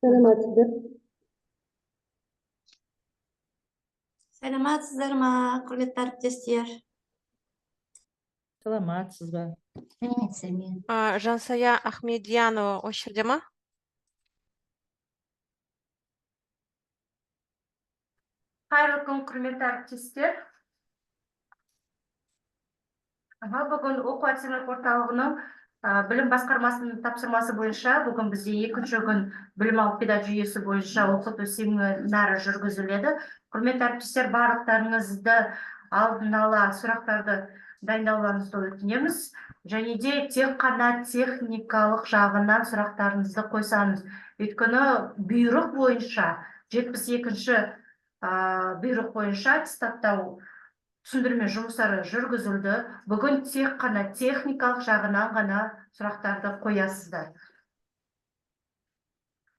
Саламатсыздар. Саламатсыздар ма, құрметті әріптестер? Саламатсыз ба? Сәлеметсіздер ме? Жансая Ахмедьянова осы жерде ма? Қайырлы күн, құрметті әріптестер. Бүгін оқу әдістемелік орталығының білім басқармасының тапсырмасы бойынша бүгін бізде екінші күн білім алып педагог жүйесі бойынша оқыту семинары жүргізіледі. Құрметті әріптестер, барлықтарыңызды алдын ала сұрақтарды дайындауларыңызды өтінеміз. Және де тек қана техникалық жағынан сұрақтарыңызды қойсаңыз. Өйткені бұйрық бойынша 72-ші бұйрық бойынша аттестаттау түсіндірме жұмыстары жүргізілді. Бүгін тек қана техникалық жағынан ғана сұрақтарды қоясыздар.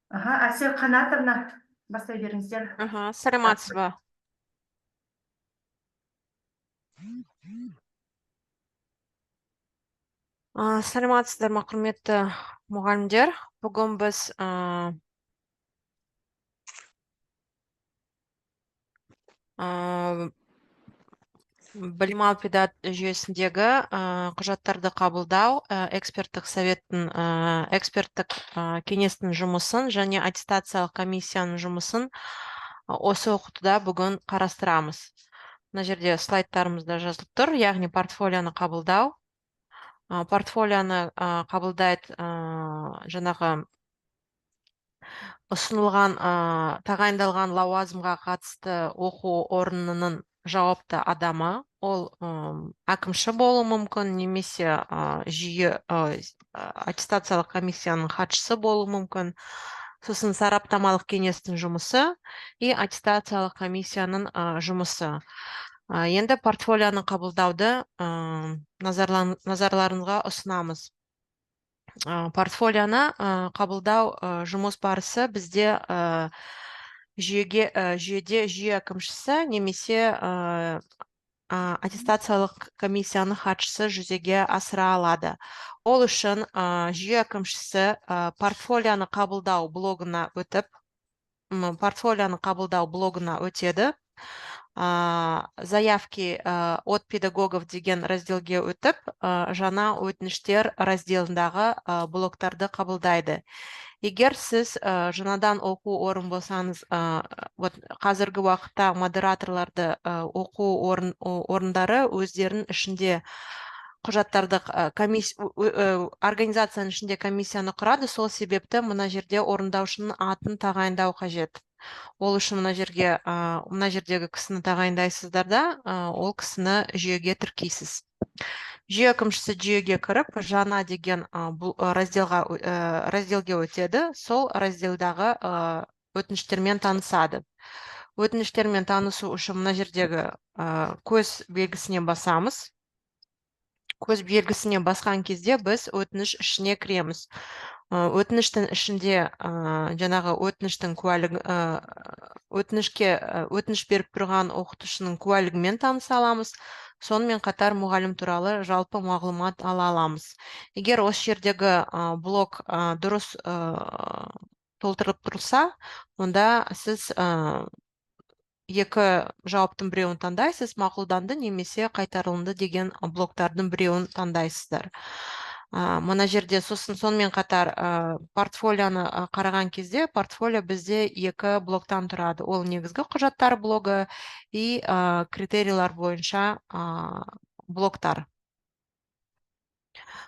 Әсел Қанатовна, бастай беріңіздер. Саламатсыз ба? Саламатсыздар ма, құрметті мұғалімдер? Бүгін біз білім алып педагог жүйесіндегі құжаттарды қабылдау, эксперттік советтің, эксперттік кеңестің жұмысын және аттестациялық комиссияның жұмысын осы оқытуда бүгін қарастырамыз. Мына жерде слайдтарымызда жазылып тұр, яғни портфолионы қабылдау. Портфолионы қабылдайды жаңағы ұсынылған, тағайындалған лауазымға қатысты оқу орнының жауапты адамы. Ол әкімші болуы мүмкін, немесе жүйе, аттестациялық комиссияның хатшысы болуы мүмкін. Сосын сараптамалық кеңестің жұмысы и аттестациялық комиссияның жұмысы. Енді портфолионы қабылдауды назарларыңызға ұсынамыз. Портфолионы қабылдау жұмыс барысы бізде жүйеде жүйе әкімшісі немесе аттестациялық комиссияның хатшысы жүзеге асыра алады. Ол үшін жүйе әкімшісі портфолионы қабылдау блогына өтіп, портфолионы қабылдау блогына өтеді. Заявки от педагогов деген разделге өтіп, жаңа өтініштер разделындағы блоктарды қабылдайды. Егер сіз жаңадан оқу орын болсаңыз, вот қазіргі уақытта модераторларды оқу орындары өздерінің ішінде құжаттарды, организацияның ішінде комиссияны құрады, сол себепті мына жерде орындаушының атын тағайындау қажет. Ол үшін мына жердегі кісіні тағайындайсыздар да, ол кісіні жүйеге тіркейсіз. Жүйе әкімшісі жүйеге кіріп, жаңа деген, бұл, разделге өтеді, сол разделдағы өтініштермен танысады. Өтініштермен танысу үшін мына жердегі көз белгісіне басамыз. Көз белгісіне басқан кезде біз өтініш ішіне кіреміз. Өтініштің ішінде, жаңағы өтініштің куәлігі, өтінішке, өтініш беріп тұрған оқытушының куәлігімен таныса аламыз. Сонымен қатар мұғалім туралы жалпы мағлұмат ала аламыз. Егер осы жердегі блок дұрыс толтырылып тұрса, онда сіз екі жауаптың біреуін таңдайсыз, мақұлданды немесе қайтарылынды деген блоктардың біреуін таңдайсыздар. Мына жерде сосын сонымен қатар портфолионы қараған кезде портфолио бізде екі блоктан тұрады. Ол негізгі құжаттар блогы и критерийлер бойынша блоктар.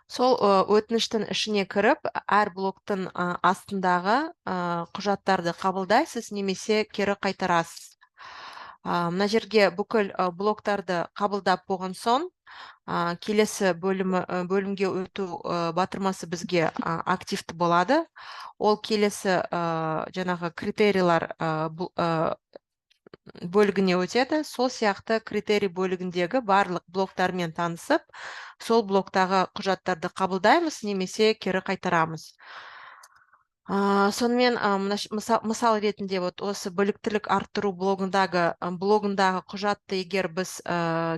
Сол өтініштің ішіне кіріп, әр блоктың астындағы құжаттарды қабылдайсыз немесе кері қайтарасыз. Мына жерге бүкіл блоктарды қабылдап болған соң, келесі бөлімге өту батырмасы бізге активті болады. Ол келесі жаңағы критерийлер бөлігіне өтеді. Сол сияқты критерий бөлігіндегі барлық блоктармен танысып, сол блоктағы құжаттарды қабылдаймыз немесе кері қайтарамыз. Сонымен, мысал ретінде вот осы біліктілік арттыру блогындағы құжатты егер біз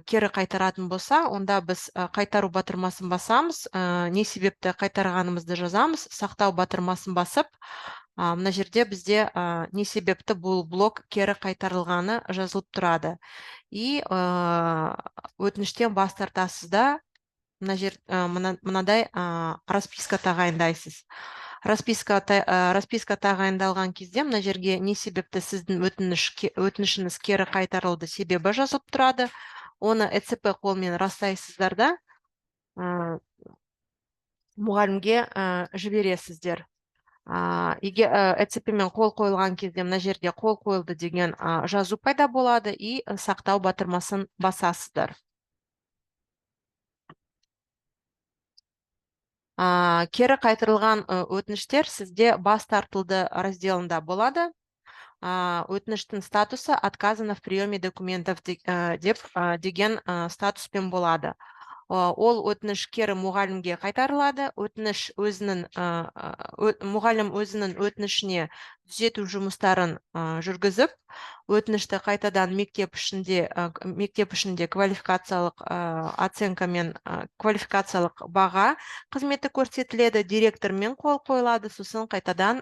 кері қайтаратын болса, онда біз қайтару батырмасын басамыз, не себепті қайтарғанымызды жазамыз, сақтау батырмасын басып, мына жерде бізде не себепті бұл блок кері қайтарылғаны жазылып тұрады. И өтініштен бас тартасыз да, мына жер, мынадай расписка тағайындайсыз. Расписка тағайындалған кезде мына жерге не себепті сіздің өтінішіңіз кері қайтарылды себебі жазылып тұрады. Оны ЭЦП қолмен растайсыздар да, мұғалімге жібересіздер. Егер ЭЦП мен қол қойылған кезде мына жерде қол қойылды деген жазу пайда болады и сақтау батырмасын басасыздар. Кері қайтарылған өтініштер сізде бас тартылды разделында болады. Өтініштің статусы отказано в приеме документов деп деген статуспен болады. Ол өтініш кері мұғалімге қайтарылады. Өтініш мұғалім өзінің өтінішіне түзету жұмыстарын жүргізіп, өтінішті қайтадан мектеп ішінде квалификациялық оценкамен, квалификациялық баға қызметі көрсетіледі, директормен қол қойылады, сосын қайтадан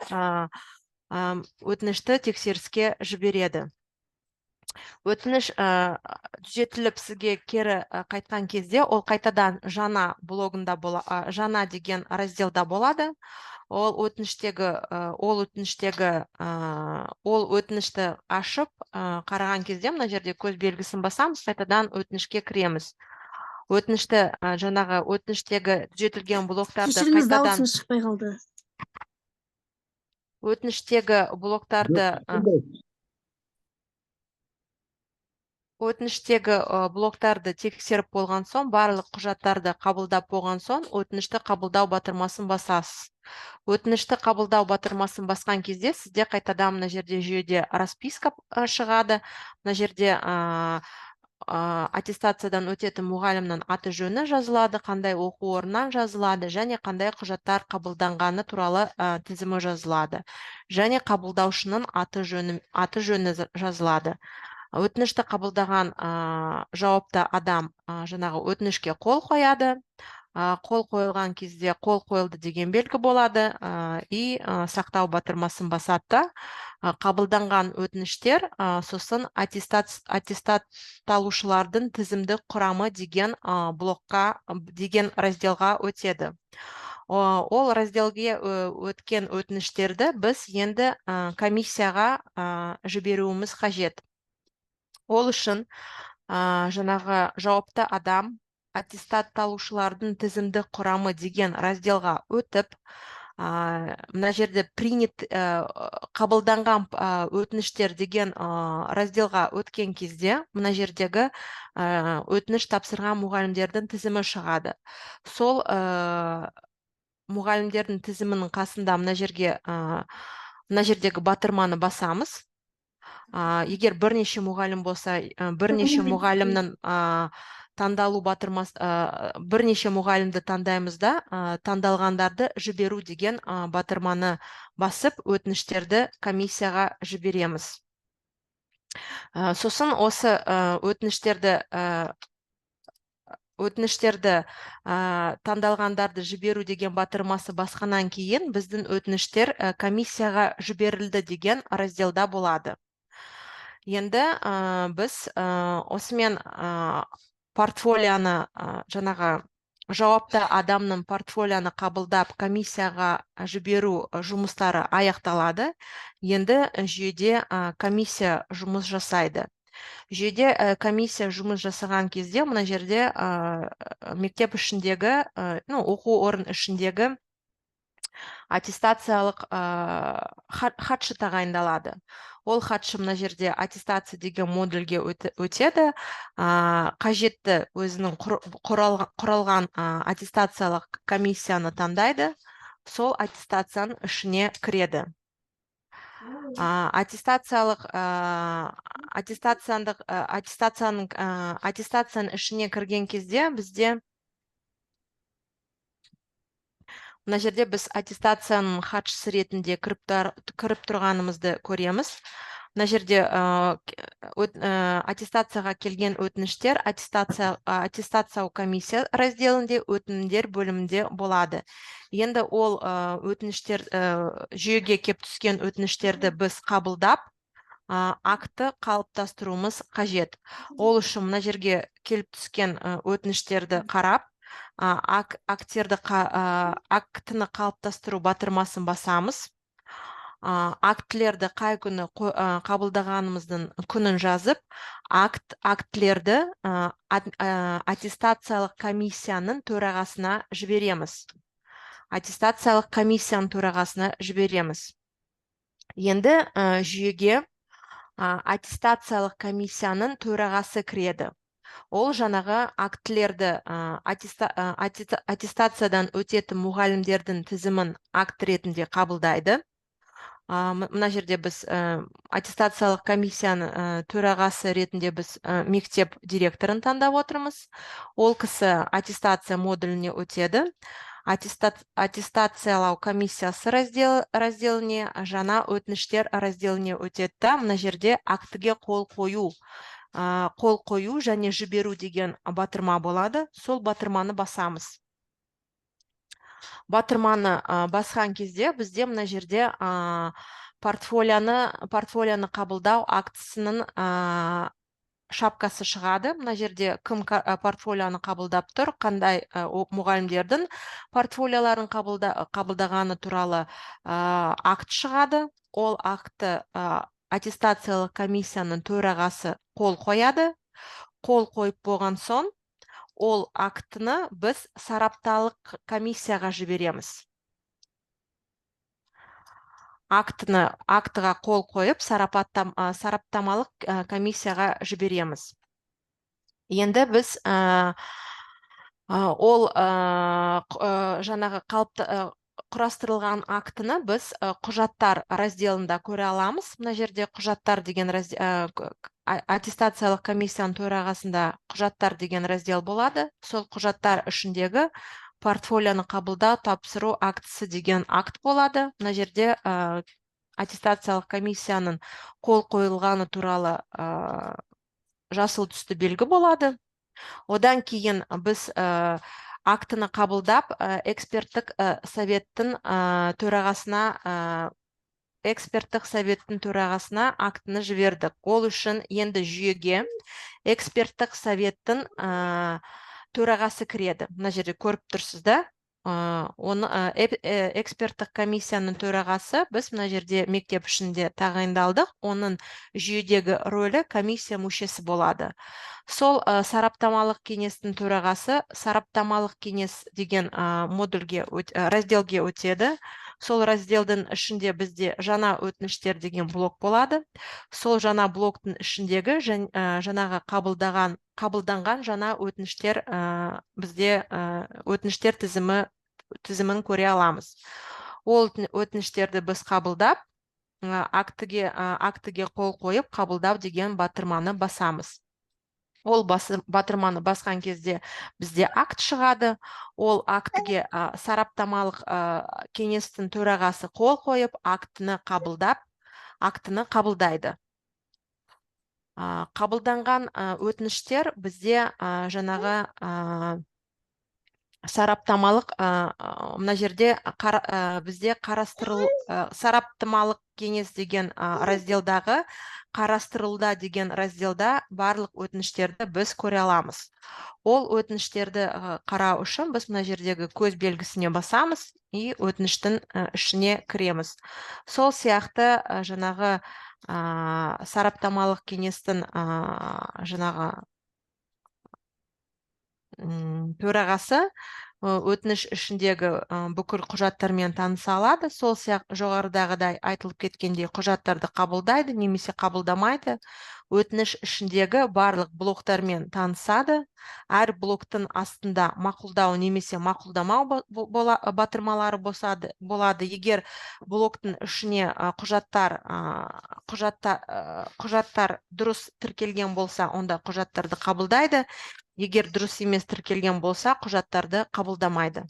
өтінішті тексеріске жібереді. Өтініш түзетіліп сізге кері қайтқан кезде ол қайтадан жаңа блогында жаңа деген разделда болады. Ол өтінішті ашып, қараған кезде мына жерде көз белгісін басамыз, қайтадан өтінішке кіреміз. Өтінішті, жаңағы өтініштегі түзетілген блоктарды Кешіріңіз, қайтадан дауысыңыз шықпай қалды. Өтініштегі блоктарды, өтініштегі блоктарды тексеріп болған соң, барлық құжаттарды қабылдап болған соң, өтінішті қабылдау батырмасын басасыз. Өтінішті қабылдау батырмасын басқан кезде сізде қайтадан мына жерде жүйеде расписка шығады. Мына жерде аттестациядан өтетін мұғалімнің аты жөні жазылады, қандай оқу орнынан жазылады және қандай құжаттар қабылданғаны туралы тізімі жазылады. Және қабылдаушының аты жөні жазылады. Өтінішті қабылдаған жауапты адам жаңағы өтінішке қол қояды. Қол қойылған кезде қол қойылды деген белгі болады, и сақтау батырмасын басады да, қабылданған өтініштер, сосын аттестатталушылардың тізімді құрамы деген, блокқа, деген разделға өтеді. Ол разделге өткен өтініштерді біз енді комиссияға жіберуіміз қажет. Ол үшін жаңағы жауапты адам аттестатталушылардың тізімді құрамы деген разделға өтіп, мына жерде принят, қабылданған өтініштер деген разделға өткен кезде мына жердегі өтініш тапсырған мұғалімдердің тізімі шығады. Сол мұғалімдердің тізімінің қасында мына жердегі батырманы басамыз. Егер бірнеше мұғалім болса, бірнеше мұғалімнің, таңдалу батырмасы, бірнеше мұғалімді таңдаймыз да, таңдалғандарды жіберу деген батырманы басып, өтініштерді комиссияға жібереміз. Сосын осы өтініштерді, таңдалғандарды жіберу деген батырмасы басқаннан кейін біздің өтініштер комиссияға жіберілді деген разделда болады. Енді біз осымен портфолионы, жаңағы жауапты адамның портфолионы қабылдап комиссияға жіберу жұмыстары аяқталады. Енді жүйеде комиссия жұмыс жасайды. Жүйеде комиссия жұмыс жасаған кезде мына жерде мектеп ішіндегі, оқу орын ішіндегі аттестациялық хатшы тағайындалады. Ол хатшы мына жерде аттестация деген модульге өтеді. Қажетті өзінің құралған аттестациялық комиссияны таңдайды, сол аттестацияның ішіне кіреді. Аттестацияның ішіне кірген кезде бізде Мына жерде біз аттестацияның хатшысы ретінде кіріп тұрғанымызды көреміз. Мына жерде аттестацияға келген өтініштер аттестациялау комиссия разделінде, өтінімдер бөлімінде болады. Енді ол өтініштер, жүйеге кеп түскен өтініштерді біз қабылдап, акті қалыптастыруымыз қажет. Ол үшін мына жерге келіп түскен өтініштерді қарап, актіні қалыптастыру батырмасын басамыз. Актілерді қай күні қабылдағанымыздың күнін жазып, актілерді аттестациялық комиссияның төрағасына жібереміз. Аттестациялық комиссияның төрағасына жібереміз. Енді жүйеге аттестациялық комиссияның төрағасы кіреді. Ол жаңағы актілерді, аттестациядан өтетін мұғалімдердің тізімін акт ретінде қабылдайды. Мына жерде біз аттестациялық комиссияның төрағасы ретінде біз мектеп директорын таңдап отырмыз. Ол кісі аттестация модуліне өтеді. Аттестациялау комиссиясы разделіне, жаңа өтініштер разделіне өтеді да, мына жерде актіге қол қою және жіберу деген батырма болады. Сол батырманы басамыз. Батырманы басқан кезде бізде мына жерде портфолионы қабылдау актісінің шапкасы шығады. Мына жерде кім портфолионы қабылдап тұр, қандай мұғалімдердің портфолиоларын қабылдағаны туралы акт шығады. Ол акті аттестациялық комиссияның төрағасы қол қояды. Қол қойып болған соң, ол актіні біз сарапталық комиссияға жібереміз. Актыға қол қойып, сараптамалық комиссияға жібереміз. Енді біз ол жаңағы құрастырылған актіні біз құжаттар разделында көре аламыз. Мына жерде құжаттар деген аттестациялық комиссияның төрағасында құжаттар деген раздел болады. Сол құжаттар ішіндегі портфолионы қабылдау, тапсыру актісі деген акт болады. Мына жерде аттестациялық комиссияның қол қойылғаны туралы жасыл түсті белгі болады. Одан кейін біз актіні қабылдап, эксперттік советтің төрағасына, эксперттік советтің төрағасына актіні жібердік. Ол үшін енді жүйеге эксперттік советтің төрағасы кіреді. Мына жерде көріп тұрсыз да, оны эксперттік комиссияның төрағасы біз мына жерде мектеп ішінде тағайындалдық. Оның жүйедегі рөлі комиссия мүшесі болады. Сол сараптамалық кеңестің төрағасы сараптамалық кеңес деген модульге разделге өтеді. Сол разделдің ішінде бізде жаңа өтініштер деген блок болады. Сол жаңа блоктың ішіндегі жаңағы қабылданған жаңа өтініштер, бізде өтініштер тізімін көре аламыз. Ол өтініштерді біз қабылдап, актіге қол қойып, қабылдау деген батырманы басамыз. Ол батырманы басқан кезде бізде акт шығады. Ол актіге сараптамалық кеңестің төрағасы қол қойып, актіні қабылдайды. Қабылданған өтініштер бізде жаңағы сараптамалық, мына жерде бізде сараптамалық кеңес деген разделдағы қарастырылда деген разделда барлық өтініштерді біз көре аламыз. Ол өтініштерді қарау үшін біз мына жердегі көз белгісіне басамыз и өтініштің ішіне кіреміз. Сол сияқты жаңағы сараптамалық кеңестің жаңағы төрағасы өтініш ішіндегі бүкіл құжаттармен таныса алады. Сол сияқты жоғарыдағыдай айтылып кеткендей құжаттарды қабылдайды немесе қабылдамайды. Өтініш ішіндегі барлық блоктармен танысады. Әр блоктың астында мақұлдау немесе мақұлдамау батырмалары болады. Егер блоктың ішіне құжаттар дұрыс тіркелген болса, онда құжаттарды қабылдайды. Егер дұрыс емес тіркелген болса, құжаттарды қабылдамайды.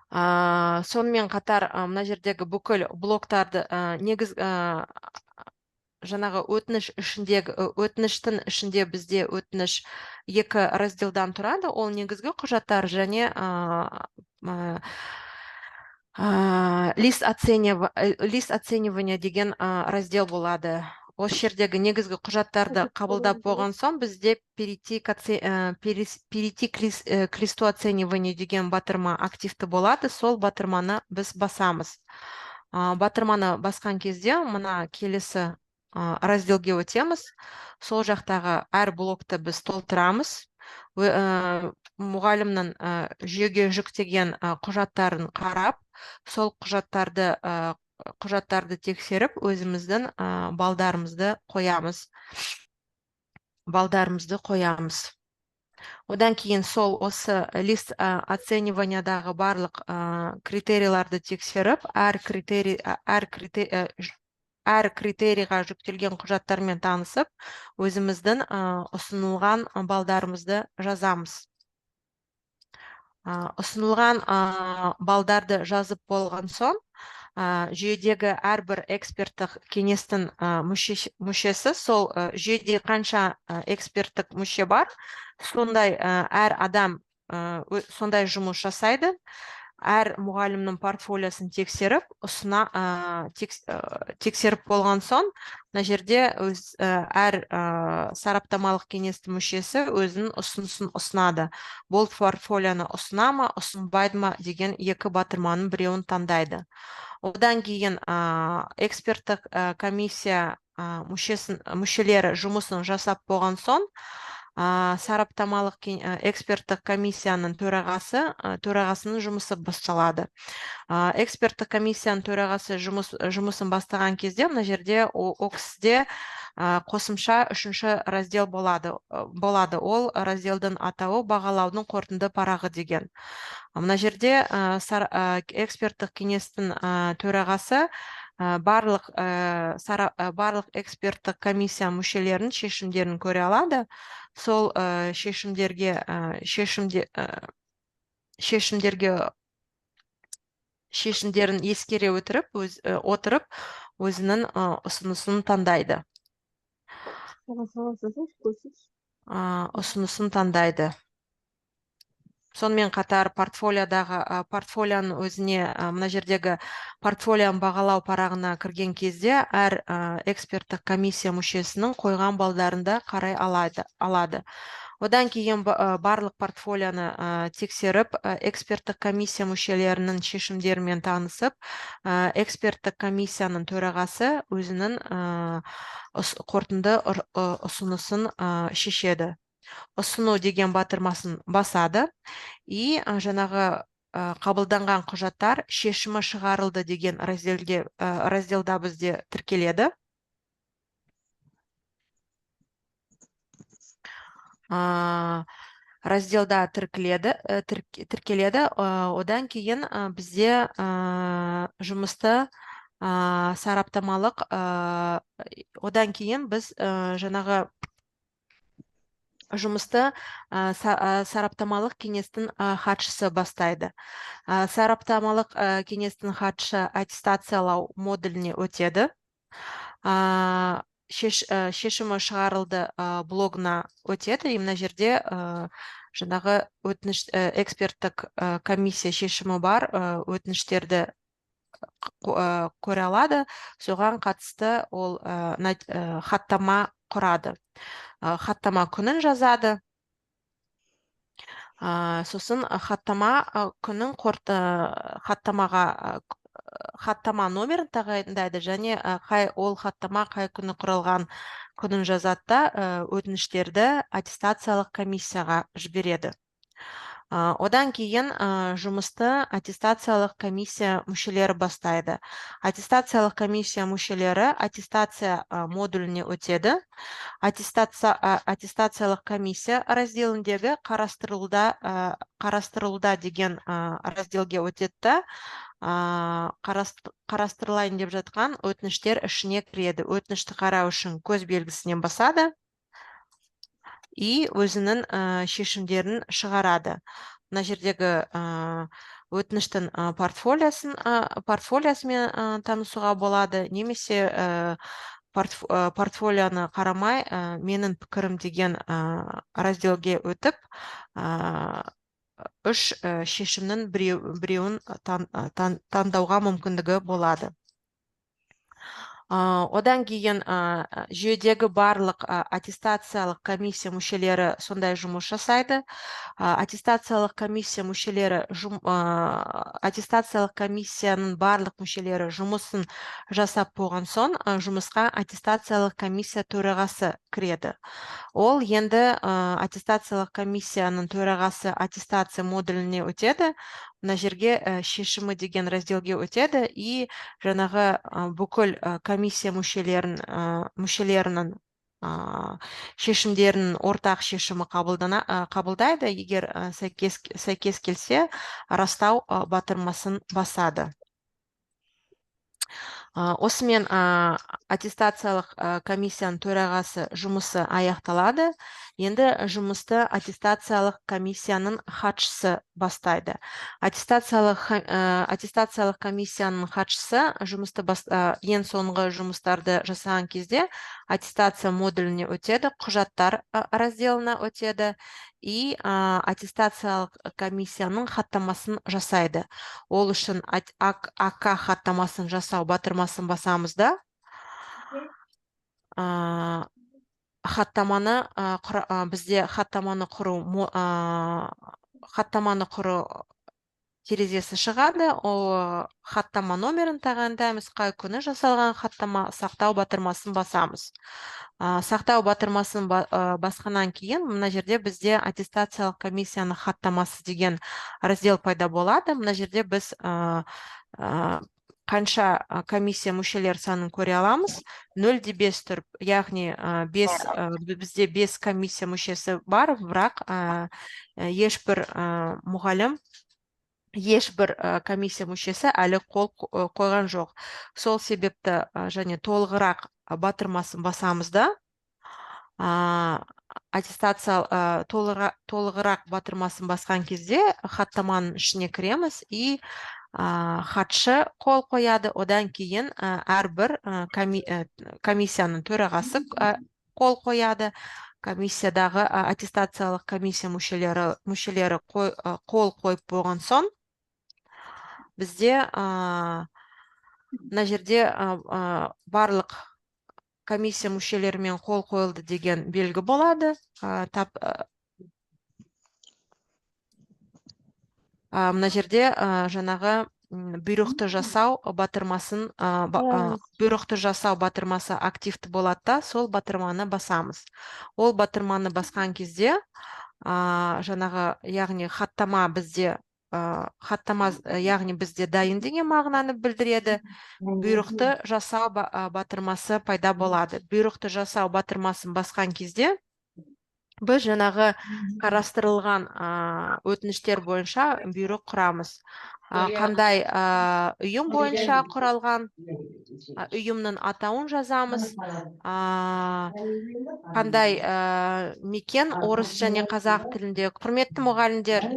Сонымен қатар мына жердегі бүкіл блоктарды негіз жаңағы өтініш ішіндегі, өтініштің ішінде бізде өтініш екі разделдан тұрады. Ол негізгі құжаттар және лист оценивания деген раздел болады. Осы жердегі негізгі құжаттарды қабылдап болған соң, бізде перейти к листу оценивания деген батырма активті болады. Сол батырманы біз басамыз. Батырманы басқан кезде мына келесі разделге өтеміз. Сол жақтағы әр блокты біз толтырамыз. Мұғалімнің жүйеге жүктеген құжаттарын қарап, сол құжаттарды тексеріп, өзіміздің балдарымызды қоямыз. Балдарымызды қоямыз. Одан кейін сол осы лист оцениваниядағы барлық критерийларды тексеріп, әр критерийға жүктелген құжаттармен танысып, өзіміздің ұсынылған балдарымызды жазамыз. Ұсынылған балдарды жазып болған соң, жүйедегі әрбір эксперттік кеңестің мүшесі, сол жүйеде қанша эксперттік мүше бар, сондай әр адам сондай жұмыс жасайды. Әр мұғалімнің портфолиосын тексеріп, тексеріп болған соң, мына жерде әр сараптамалық кеңестің мүшесі өзінің ұсынысын ұсынады. Бұл портфолионы ұсына ма, ұсынбайды ма деген екі батырманың біреуін таңдайды. Одан кейін эксперттік комиссия мүшелері жұмысын жасап болған соң, сараптамалық эксперттік комиссияның төрағасының жұмысы басталады. Эксперттік комиссияның төрағасы жұмысын бастаған кезде мына жерде о кісіде қосымша үшінші раздел болады. Ол разделдің атауы бағалаудың қорытынды парағы деген. Мына жерде эксперттік кеңестің төрағасы барлық эксперттік комиссия мүшелерінің шешімдерін көре алады. Сол шешімдерін ескере отырып, өзінің ұсынысын таңдайды. Ұсынысын таңдайды. Сонымен қатар портфолионың өзіне, мына жердегі портфолионы бағалау парағына кірген кезде әр эксперттік комиссия мүшесінің қойған балдарын да қарай алады. Одан кейін барлық портфолионы тексеріп, эксперттік комиссия мүшелерінің шешімдерімен танысып, эксперттік комиссияның төрағасы өзінің қорытынды ұсынысын шешеді. Ұсыну деген батырмасын басады и жаңағы қабылданған құжаттар шешімі шығарылды деген разделда бізде тіркеледі. Разделда тіркеледі. Одан кейін бізде жұмысты сараптамалық, одан кейін біз жаңағы жұмысты сараптамалық кеңестің хатшысы бастайды. Сараптамалық кеңестің хатшысы аттестациялау модуліне өтеді. Шешімі шығарылды блогына өтеді. И мына жерде жаңағы өтініш, эксперттік комиссия шешімі бар, өтініштерді көре алады. Соған қатысты ол хаттама құрады. Хаттама күнін жазады. Сосын хаттама күнін хаттамаға, хаттама номерін тағайындайды және ол хаттама қай күні құрылған күнін жазады да, өтініштерді аттестациялық комиссияға жібереді. Одан кейін жұмысты аттестациялық комиссия мүшелері бастайды. Аттестациялық комиссия мүшелері аттестация модуліне өтеді. Аттестациялық комиссия разделіндегі қарастырылуда деген разделге өтеді да, қарастырылайын деп жатқан өтініштер ішіне кіреді. Өтінішті қарау үшін көз белгісінен басады и өзінің шешімдерін шығарады. Мына жердегі Өтініштің портфолиосымен танысуға болады, немесе портфолионы қарамай, менің пікірім деген разделге өтіп, үш шешімнің біреуін таңдауға мүмкіндігі болады. Одан кейін жүйедегі барлық аттестациялық комиссия мүшелері сондай жұмыс жасайды. Аттестациялық комиссия мүшелері, аттестациялық комиссияның барлық мүшелері жұмысын жасап болған соң, жұмысқа аттестациялық комиссия төрағасы кіреді. Ол енді аттестациялық комиссияның төрағасы аттестация модуліне өтеді. Мына жерге шешімі деген разделге өтеді и жаңағы бүкіл комиссия мүшелерінің шешімдерінің ортақ шешімі қабылдайды. Егер сәйкес келсе, растау батырмасын басады. Осымен аттестациялық комиссияның төрағасы жұмысы аяқталады. Енді жұмысты аттестациялық комиссияның хатшысы бастайды. Аттестациялық комиссияның хатшысы жұмысты ең соңғы жұмыстарды жасаған кезде аттестация модуліне өтеді, құжаттар разделына өтеді и аттестациялық комиссияның хаттамасын жасайды. Ол үшін АК хаттамасын жасау батырмасын басамыз да, хаттаманы бізде хаттаманы құру терезесі шығады. О, хаттама номерін тағайындаймыз, қай күні жасалған хаттама, сақтау батырмасын басамыз. Сақтау батырмасын басқаннан кейін мына жерде бізде аттестациялық комиссияның хаттамасы деген раздел пайда болады. Мына жерде біз қанша комиссия мүшелер санын көре аламыз. 0,5 тұр, яғни бізде 5 комиссия мүшесі бар, бірақ ешбір мұғалім, ешбір комиссия мүшесі әлі қол қойған жоқ. Сол себепті және толығырақ батырмасын басамыз да, аттестация толығырақ батырмасын басқан кезде хаттаманың ішіне кіреміз и хатшы қол қояды. Одан кейін әрбір комиссияның төрағасы қол қояды. Комиссиядағы аттестациялық комиссия мүшелері қол қойып болған соң бізде мына жерде барлық комиссия мүшелерімен қол қойылды деген белгі болады. Мына жерде жаңағы бұйрықты жасау батырмасын, бұйрықты жасау батырмасы активті болады да, сол батырманы басамыз. Ол батырманы басқан кезде жаңағы, яғни хаттама бізде, хаттама, яғни бізде дайын деген мағынаны білдіреді. Бұйрықты жасау батырмасы пайда болады. Бұйрықты жасау батырмасын басқан кезде біз жаңағы қарастырылған өтініштер бойынша бұйрық құрамыз. Қандай ұйым бойынша құралған, ұйымның атауын жазамыз, қандай мекен, орыс және қазақ тілінде. Құрметті мұғалімдер,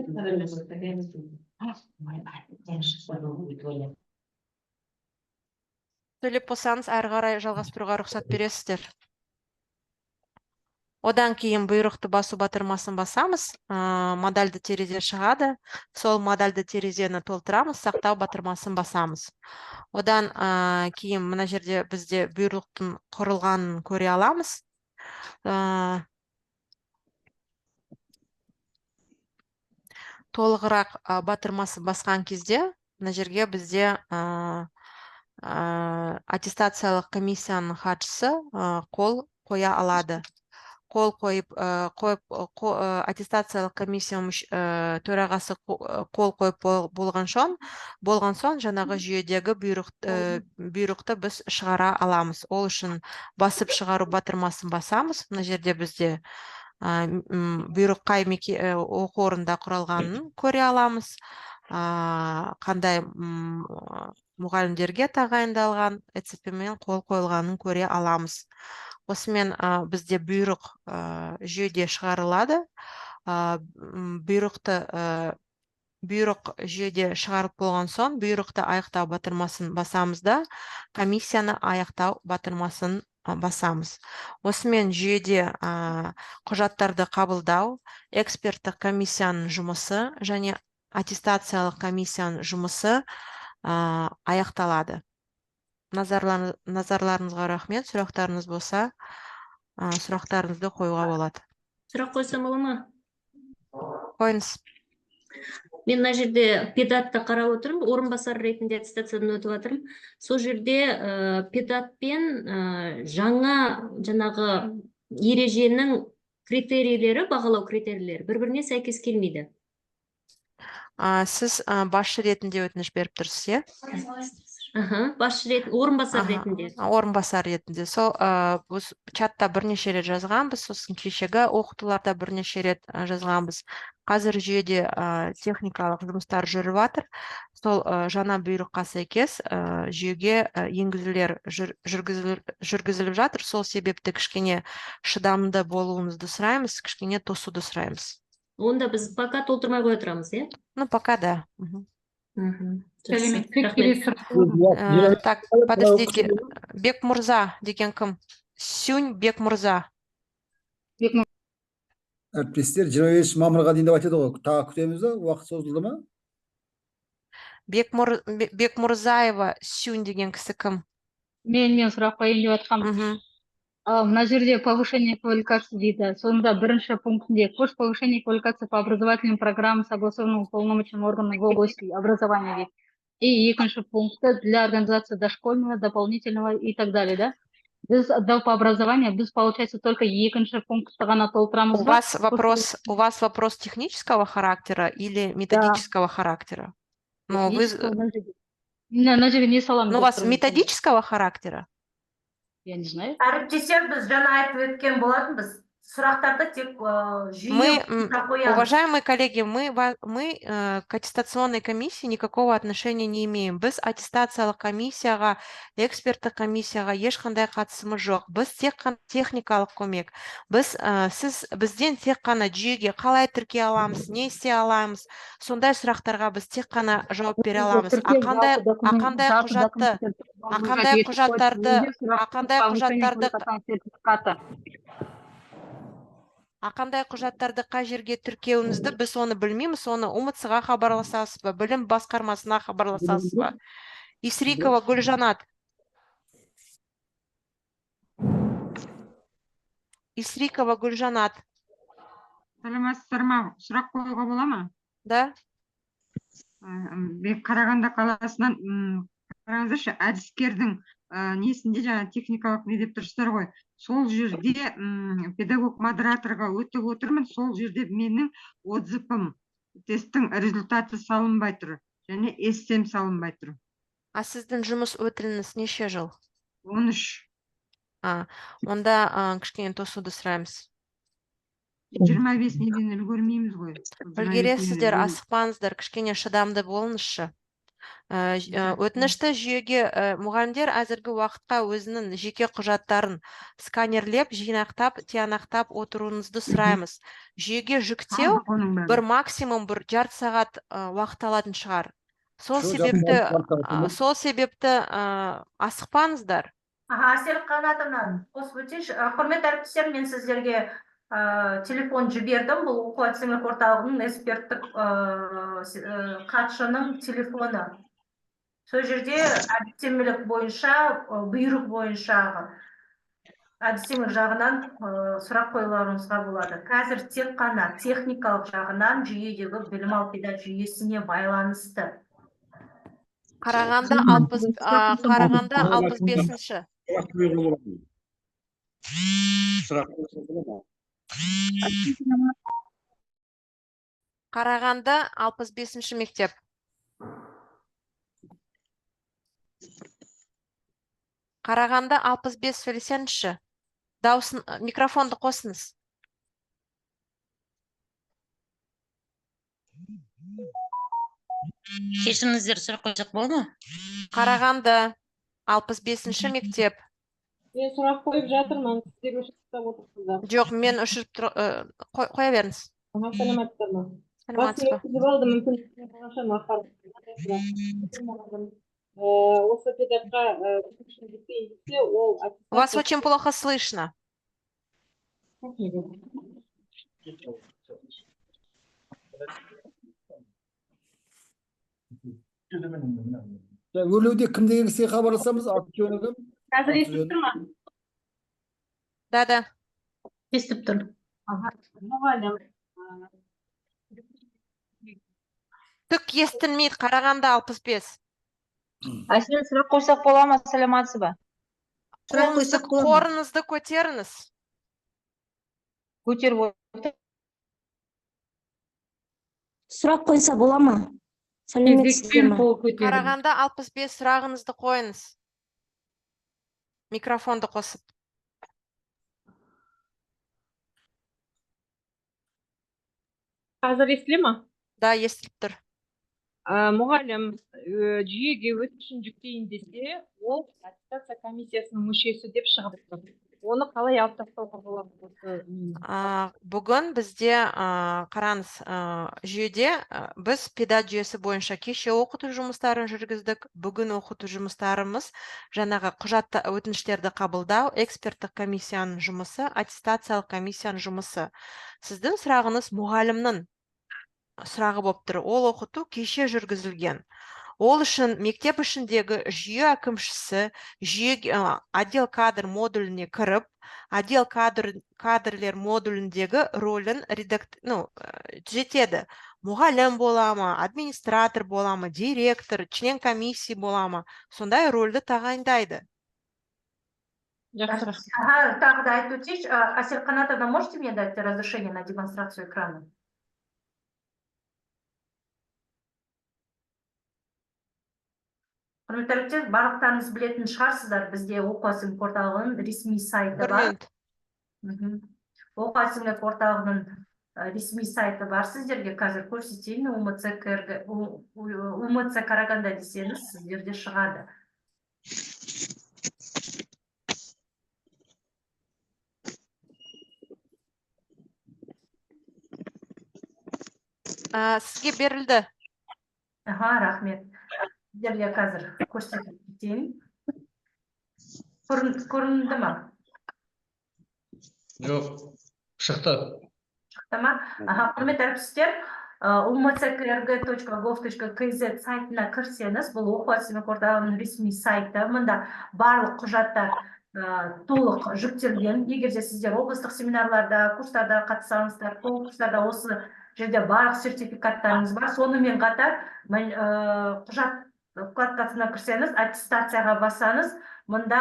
сөйлеп болсаңыз, әрі қарай жалғастыруға рұқсат бересіздер. Одан кейін бұйрықты басу батырмасын басамыз, модальды терезе шығады. Сол модальды терезені толтырамыз, сақтау батырмасын басамыз. Одан кейін мына жерде бізде бұйрықтың құрылғанын көре аламыз. Толығырақ батырмасын басқан кезде мына жерге бізде аттестациялық комиссияның хатшысы қол қоя алады. Қол қойып, аттестациялық комиссия төрағасы қол қойып болған соң жаңағы жүйедегі бұйрықты біз шығара аламыз. Ол үшін басып шығару батырмасын басамыз. Мына жерде бізде бұйрық қай оқу орнында құралғанын көре аламыз. Қандай мұғалімдерге тағайындалған, ЭЦП-мен қол қойылғанын көре аламыз. Осымен бізде бұйрық жүйеде шығарылады. Бұйрықты Бұйрық жүйеде шығарып болған соң, бұйрықты аяқтау батырмасын басамыз да, комиссияны аяқтау батырмасын басамыз. Осымен жүйеде құжаттарды қабылдау, эксперттік комиссияның жұмысы және аттестациялық комиссияның жұмысы аяқталады. Назарларыңызға рахмет. Сұрақтарыңыз болса, сұрақтарыңызды қоюға болады. Сұрақ қойсам бола ма? Қойыңыз. Мен мына жерде педатты қарап отырмын, орынбасар ретінде аттестациядан өтіп жатырмын. Сол жерде педатпен жаңа жаңағы ереженің критерийлері, бағалау критерийлері бір-біріне сәйкес келмейді. Сіз басшы ретінде өтініш беріп тұрсыз, иә? Аха, басшы ретінде, орынбасар ретінде. Орынбасар ретінде. Сол біз чатта бірнеше рет жазғанбыз, сосын кешегі оқытуларда бірнеше рет жазғанбыз. Қазір жүйеде техникалық жұмыстар жүріп жатыр. Сол жаңа бұйрыққа сәйкес жүйеге енгізулер жүргізіліп жатыр. Сол себепті кішкене шыдамды болуыңызды сұраймыз, кішкене тосуды сұраймыз. Онда біз пока толтырмай қоя тұрамыз, иә? Ну, пока да. Так, подождите. Бекмурза деген кім? Сюнь Бекмурза. Әріптестер, 25 мамырға дейін деп айтады ғой. Тағы күтеміз ба? Уақыт созылды ма? Бекмурзаева Сюнь деген кісі кім? Мен сұрақ қояйын деп жатқанмын. Мына жерде повышение квалификации дейді. Сонда бірінші пунктінде курс повышения квалификации по образовательным программам, согласованным уполномоченным органом в области образования дейді. И екінші пункті для организации дошкольного, дополнительного и так далее, да? Біз отдел по образованию, біз, получается, только екінші пунктті ғана толтырамыз У ба? вас вопрос, у вас вопрос технического характера или методического характера? Ну, вы Технического мына жерде. Мына жерге не саламыз Ну, у деп вас тұрмыз? методического характера? Я не знаю. Әріптестер, біз жаңа айтып өткен болатынбыз. Сұрақтарды тек жүйе Мы, бойынша қоямыз. Уважаемые коллеги, мы к аттестационной комиссии никакого отношения не имеем. Біз аттестациялық комиссияға, эксперттік комиссияға ешқандай қатысымыз жоқ. Біз тек қана техникалық көмек. Біз, сіз бізден тек қана жүйеге қалай тіркей аламыз, не істей аламыз, сондай сұрақтарға біз тек қана жауап бере аламыз. А қандай құжатты, а қандай құжаттарды, а қандай құжаттарды а қандай құжаттарды қай жерге тіркеуіңізді біз оны білмейміз, оны УМЦ-ға хабарласасыз ба, білім басқармасына хабарласасыз ба? Исрикова Гүлжанат. Исрикова Гүлжанат. Саламатсыздар ма? Сұрақ қоюға бола ма? Да. Мен Қарағанды қаласынан, қараңыздаршы, әдіскердің несінде жаңа техникалық не деп тұрсыздар ғой. Сол жерде педагог модераторға өтіп отырмын, сол жерде менің отзывым, тесттің результаты салынбай тұр және эссем салынбай тұр. А сіздің жұмыс өтіліңіз неше жыл? 13. Онда кішкене тосуды сұраймыз. 25 неден үлгермейміз ғой. Үлгересіздер, асықпаңыздар, кішкене шыдамды болыңызшы. Өтінішті жүйеге мұғалімдер әзіргі уақытқа өзінің жеке құжаттарын сканерлеп, жинақтап, тиянақтап отыруыңызды сұраймыз. Жүйеге жүктеу Алдық оның бәрін. бір максимум бір жарты сағат уақыт алатын шығар. Сол Сол себепті, жарты сағат уақыт сол себепті асықпаңыздар. Аха, Әсел Қанатовна, қосып өтейінші. Құрметті әріптестер, мен сіздерге телефон жібердім. Бұл оқу әдістемелік орталығының эксперттік хатшының телефоны. Сол жерде әдістемелік бойынша, бұйрық бойынша әдістемелік жағынан сұрақ қоюларыңызға болады. Қазір тек қана техникалық жағынан жүйедегі білім алып педагог жүйесіне байланысты. Қарағанды 60, Қарағанды 65-ші. Сұрақ қоюға болады ма? Сұрақ қоюға болады ма? Қарағанды 65-ші мектеп. Қарағанды 65, сөйлесеңізші. Дауысын, микрофонды қосыңыз. Кешіріңіздер, сұрақ қойсақ болады ма? Қарағанды 65-ші мектеп. Мен сұрақ қойып жатырмын, сіздер өшіріп тастап отырсыздар. Жоқ, мен өшіріп тұр, қоя беріңіз. Аха, саламатсыздар ма? Саламатсыз ба? Өткізіп алды, мүмкін болған шығар, маған сұрақ. Осы педатқа өтінішін жетпейін десе, ол Вас очень плохо слышно. Өрлеуде кім деген кісіге хабарласамыз? Аты жөні кім? Қазір естіп тұр ма? Да, да. Естіп тұр. Аха, мұғалім Түк естілмейді, Қарағанды 65. Әсел, сұрақ қойсақ бола ма? Саламатсыз ба? Сұрақ қойсақ бола ма? Қолыңызды көтеріңіз. Көтеріп отыр. Сұрақ қойса бола ма? Сәлеметсіздер ме? Қарағанды 65, сұрағыңызды қойыңыз. Микрофонды қосып. Қазір естіле ма? Да, естіліп тұр. Мұғалім жүйеге өтінішін жүктейін десе, ол аттестация комиссиясының мүшесі деп шығып тұр. Оны қалай алып тастауға болады осы нені? Бүгін бізде, қараңыз, жүйеде біз педат жүйесі бойынша кеше оқыту жұмыстарын жүргіздік. Бүгін оқыту жұмыстарымыз жаңағы құжатты, өтініштерді қабылдау, эксперттік комиссияның жұмысы, аттестациялық комиссияның жұмысы. Сіздің сұрағыңыз мұғалімнің сұрағы болып тұр. Ол оқыту кеше жүргізілген. Ол үшін мектеп ішіндегі жүйе әкімшісі жүйе отдел кадр модуліне кіріп, отдел кадрлер модуліндегі рөлін ну, түзетеді. Мұғалім бола ма, администратор бола ма, директор, член комиссии бола ма, сондай рөлді тағайындайды. Жақсы, рахмет. Ага, тағы да айтып өтейінші. Әсел Қанатовна, можете мне дать разрешение на демонстрацию экрана? Құрметті әріптестер, барлықтарыңыз білетін шығарсыздар, бізде оқу әзірлік орталығының ресми сайты Бір бар. минут. Оқу әзірлік орталығының ресми сайты бар. Сіздерге қазір көрсетейін. УМЦ КРГ, УМЦ Караганда десеңіз, сіздерде шығады. Сізге берілді. Аха, рахмет. Сіздерге қазір көрсетіп кетейін. Көрінді ма? Жоқ, шықты. Шықты ма? Аха, құрметті әріптестер, umckrg.gov.kz сайтына кірсеңіз, бұл оқу әзірлік орталығының ресми сайты. Мында барлық құжаттар толық жүктелген. Егер де сіздер облыстық семинарларда, курстарда қатыссаңыздар, конкурстарда осы жерде барлық сертификаттарыңыз бар. Сонымен қатар, құжат вкладкасына кірсеңіз, аттестацияға бассаңыз, мында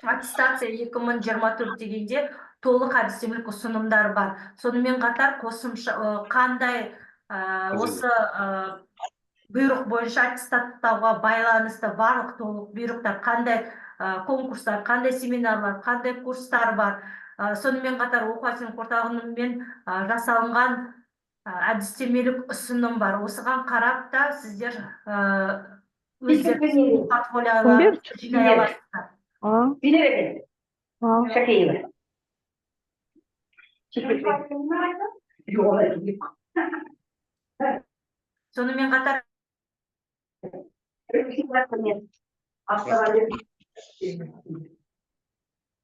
аттестация 2024 дегенде толық әдістемелік ұсынымдар бар. Сонымен қатар қосымша қандай осы бұйрық бойынша аттестаттауға байланысты барлық толық бұйрықтар, қандай конкурстар, қандай семинарлар, қандай курстар бар. Сонымен қатар оқу әзірлік орталығымен жасалынған әдістемелік ұсыным бар. Осыған қарап та сіздер өздеріңіздің портфолиоларыңызды жинай аласыздар. Шакеева. Сонымен қатар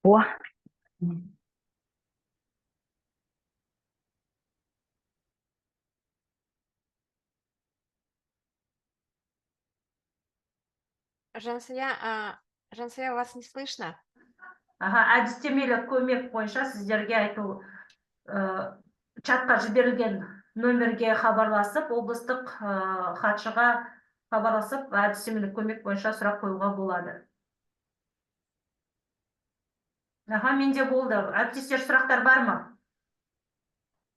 О. Жансая, Жансая, вас не слышно? Аха, әдістемелік көмек бойынша сіздерге айту, чатқа жіберілген нөмірге хабарласып, облыстық хатшыға хабарласып, әдістемелік көмек бойынша сұрақ қоюға болады. Аха, менде болды. Әріптестер, сұрақтар бар ма?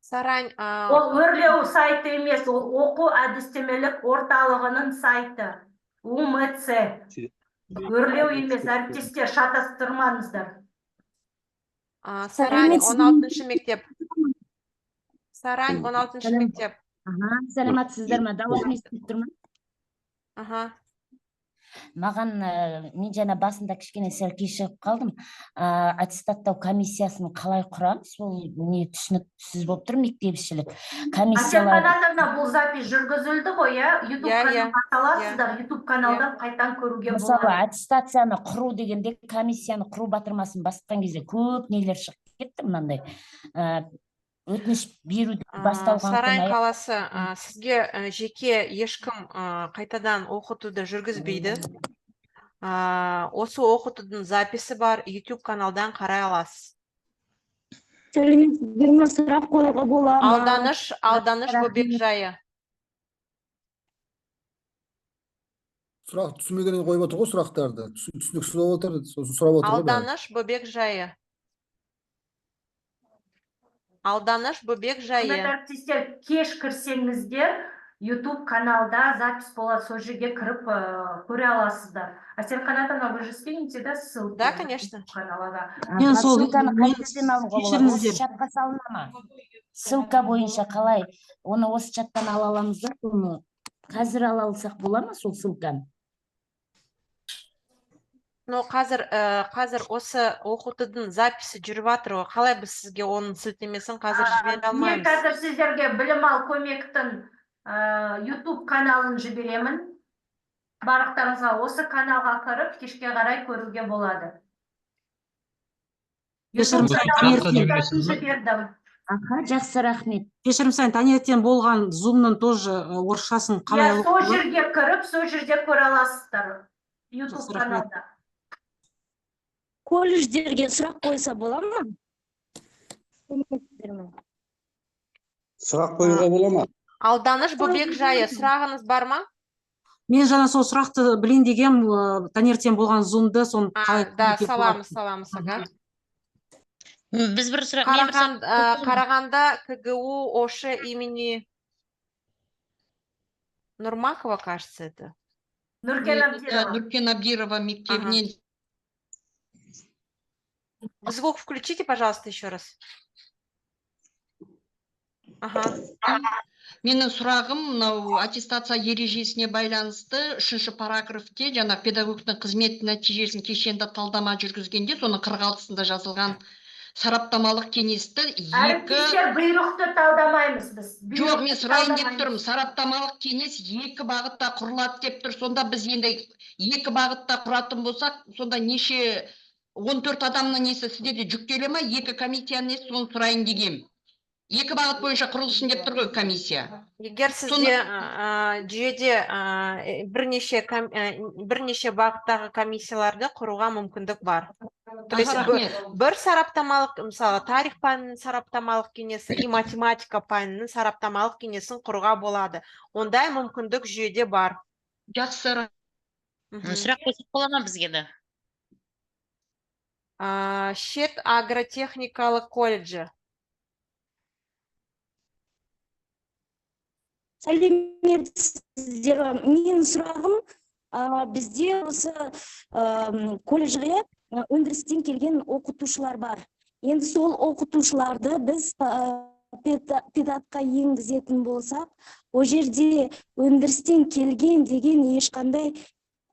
Сарань, Ол өрлеу сайты емес, ол оқу әдістемелік орталығының сайты. УМЦ. Өрлеу емес, әріптестер, шатастырмаңыздар. Сарань, 16 мектеп. Сарань, 16 мектеп. Аха, саламатсыздар ма? Дауысым естіліп тұр ма? Аха. Маған мен жаңа басында кішкене сәл кешігіп қалдым. Аттестаттау комиссиясын қалай құрамыз? Ол не түсініксіз болып тұр, мектепішілік Әсел комиссиялар. Қанатовна, бұл запись жүргізілді ғой, иә? YouTube Иә, иә. Каналға саласыздар, YouTube каналдан қайтадан көруге Мысалы, болады. Аттестацияны құру дегенде, комиссияны құру батырмасын басқан кезде көп нелер шығып кетті мынандай. Өтініш беру басталған күн Сарань қаласы, сізге жеке ешкім қайтадан оқытуды жүргізбейді. Осы оқытудың записі бар, YouTube каналдан қарай аласыз. Сәлеметсіздер ме, сұрақ қоюға бола ма? Алданыш Рахмет. Бөбекжайы. Сұрақ түсінбегеннен қойып отыр ғой сұрақтарды. Түсініксіз болып отыр, сосын сұрап отыр ғой бәрі. Алданыш Бөбекжайы. Алданыш Бөбекжайы. Құрметті әріптестер, кеш кірсеңіздер, YouTube каналда запись болады, сол жерге кіріп көре аласыздар. Әсел Қанатовна, вы же скинете, да, ссылку Да, на конечно. YouTube каналға? Мен сол Ссылканы мен қай жерден алуға болады? Осы кешіріңіздер. Чатқа салына ма? Ссылка бойынша қалай? Оны осы чаттан ала аламыз да, соны қазір ала алсақ бола ма сол ссылканы? Но қазір осы оқытудың записі жүріп жатыр ғой. Қалай біз сізге оның сілтемесін қазір жібере Мен алмаймыз? Қазір сіздерге Білім ал көмектің YouTube каналын жіберемін. Барлықтарыңызға осы каналға кіріп, кешке қарай көруге болады. Кешірім YouTube сұраймын, каналының таңертең- ссылкасын жібердім. Аха, жақсы, рахмет. Кешірім сұраймын, таңертең болған зумның тоже орысшасын қалай Иә, сол алуға болады? Жерге кіріп, сол жерде көре аласыздар. YouTube Жақсы, рахмет. Каналда. Колледждерге сұрақ қойса бола ма? Сәлеметсіздер ме? Сұрақ қоюға бола ма? Алданыш Бөбекжайы, сұрағыңыз бар ма? Мен жаңа сол сұрақты білейін дегем, таңертең болған зумды, соны қалай Да, көруге саламыз, болады? Саламыз, ага. Біз бір сұрақ, мен бір сұрақ Қарағанда КГУ ОШ имени Нурмакова, кажется, это. Нұркен Абдирова. Нұркен Абдирова мектебінен. Звук включите, пожалуйста, еще раз. Ага. Менің сұрағым мынау аттестация ережесіне байланысты үшінші параграфте жаңа педагогтың қызмет нәтижесін кешенді талдама жүргізгенде, соның 46-сында жазылған сараптамалық кеңесті екі Әріптестер, бұйрықты талдамаймыз біз. Жоқ, мен Бұйрықты сұрайын деп талдамаймыз. Тұрмын. Сараптамалық кеңес екі бағытта құрылады деп тұр. Сонда біз енді екі бағытта құратын болсақ, сонда неше 14 адамның несі сіздерде жүктеле ма? Екі комиссияның несі, соны сұрайын дегем. Екі бағыт бойынша құрылсын деп тұр ғой комиссия. Егер сізде жүйеде бірнеше бағыттағы комиссияларды құруға мүмкіндік бар. То есть Аха, рахмет. бір сараптамалық, мысалы, тарих пәнінің сараптамалық кеңесі и математика пәнінің сараптамалық кеңесін құруға болады. Ондай мүмкіндік жүйеде бар. Жақсы. Сұрақ қойсақ бола ма бізге де? Шет агротехникалық колледжі. Сәлеметсіздер ме? Менің сұрағым, бізде осы колледжге өндірістен келген оқытушылар бар. Енді сол оқытушыларды біз педатқа енгізетін болсақ, ол жерде өндірістен келген деген ешқандай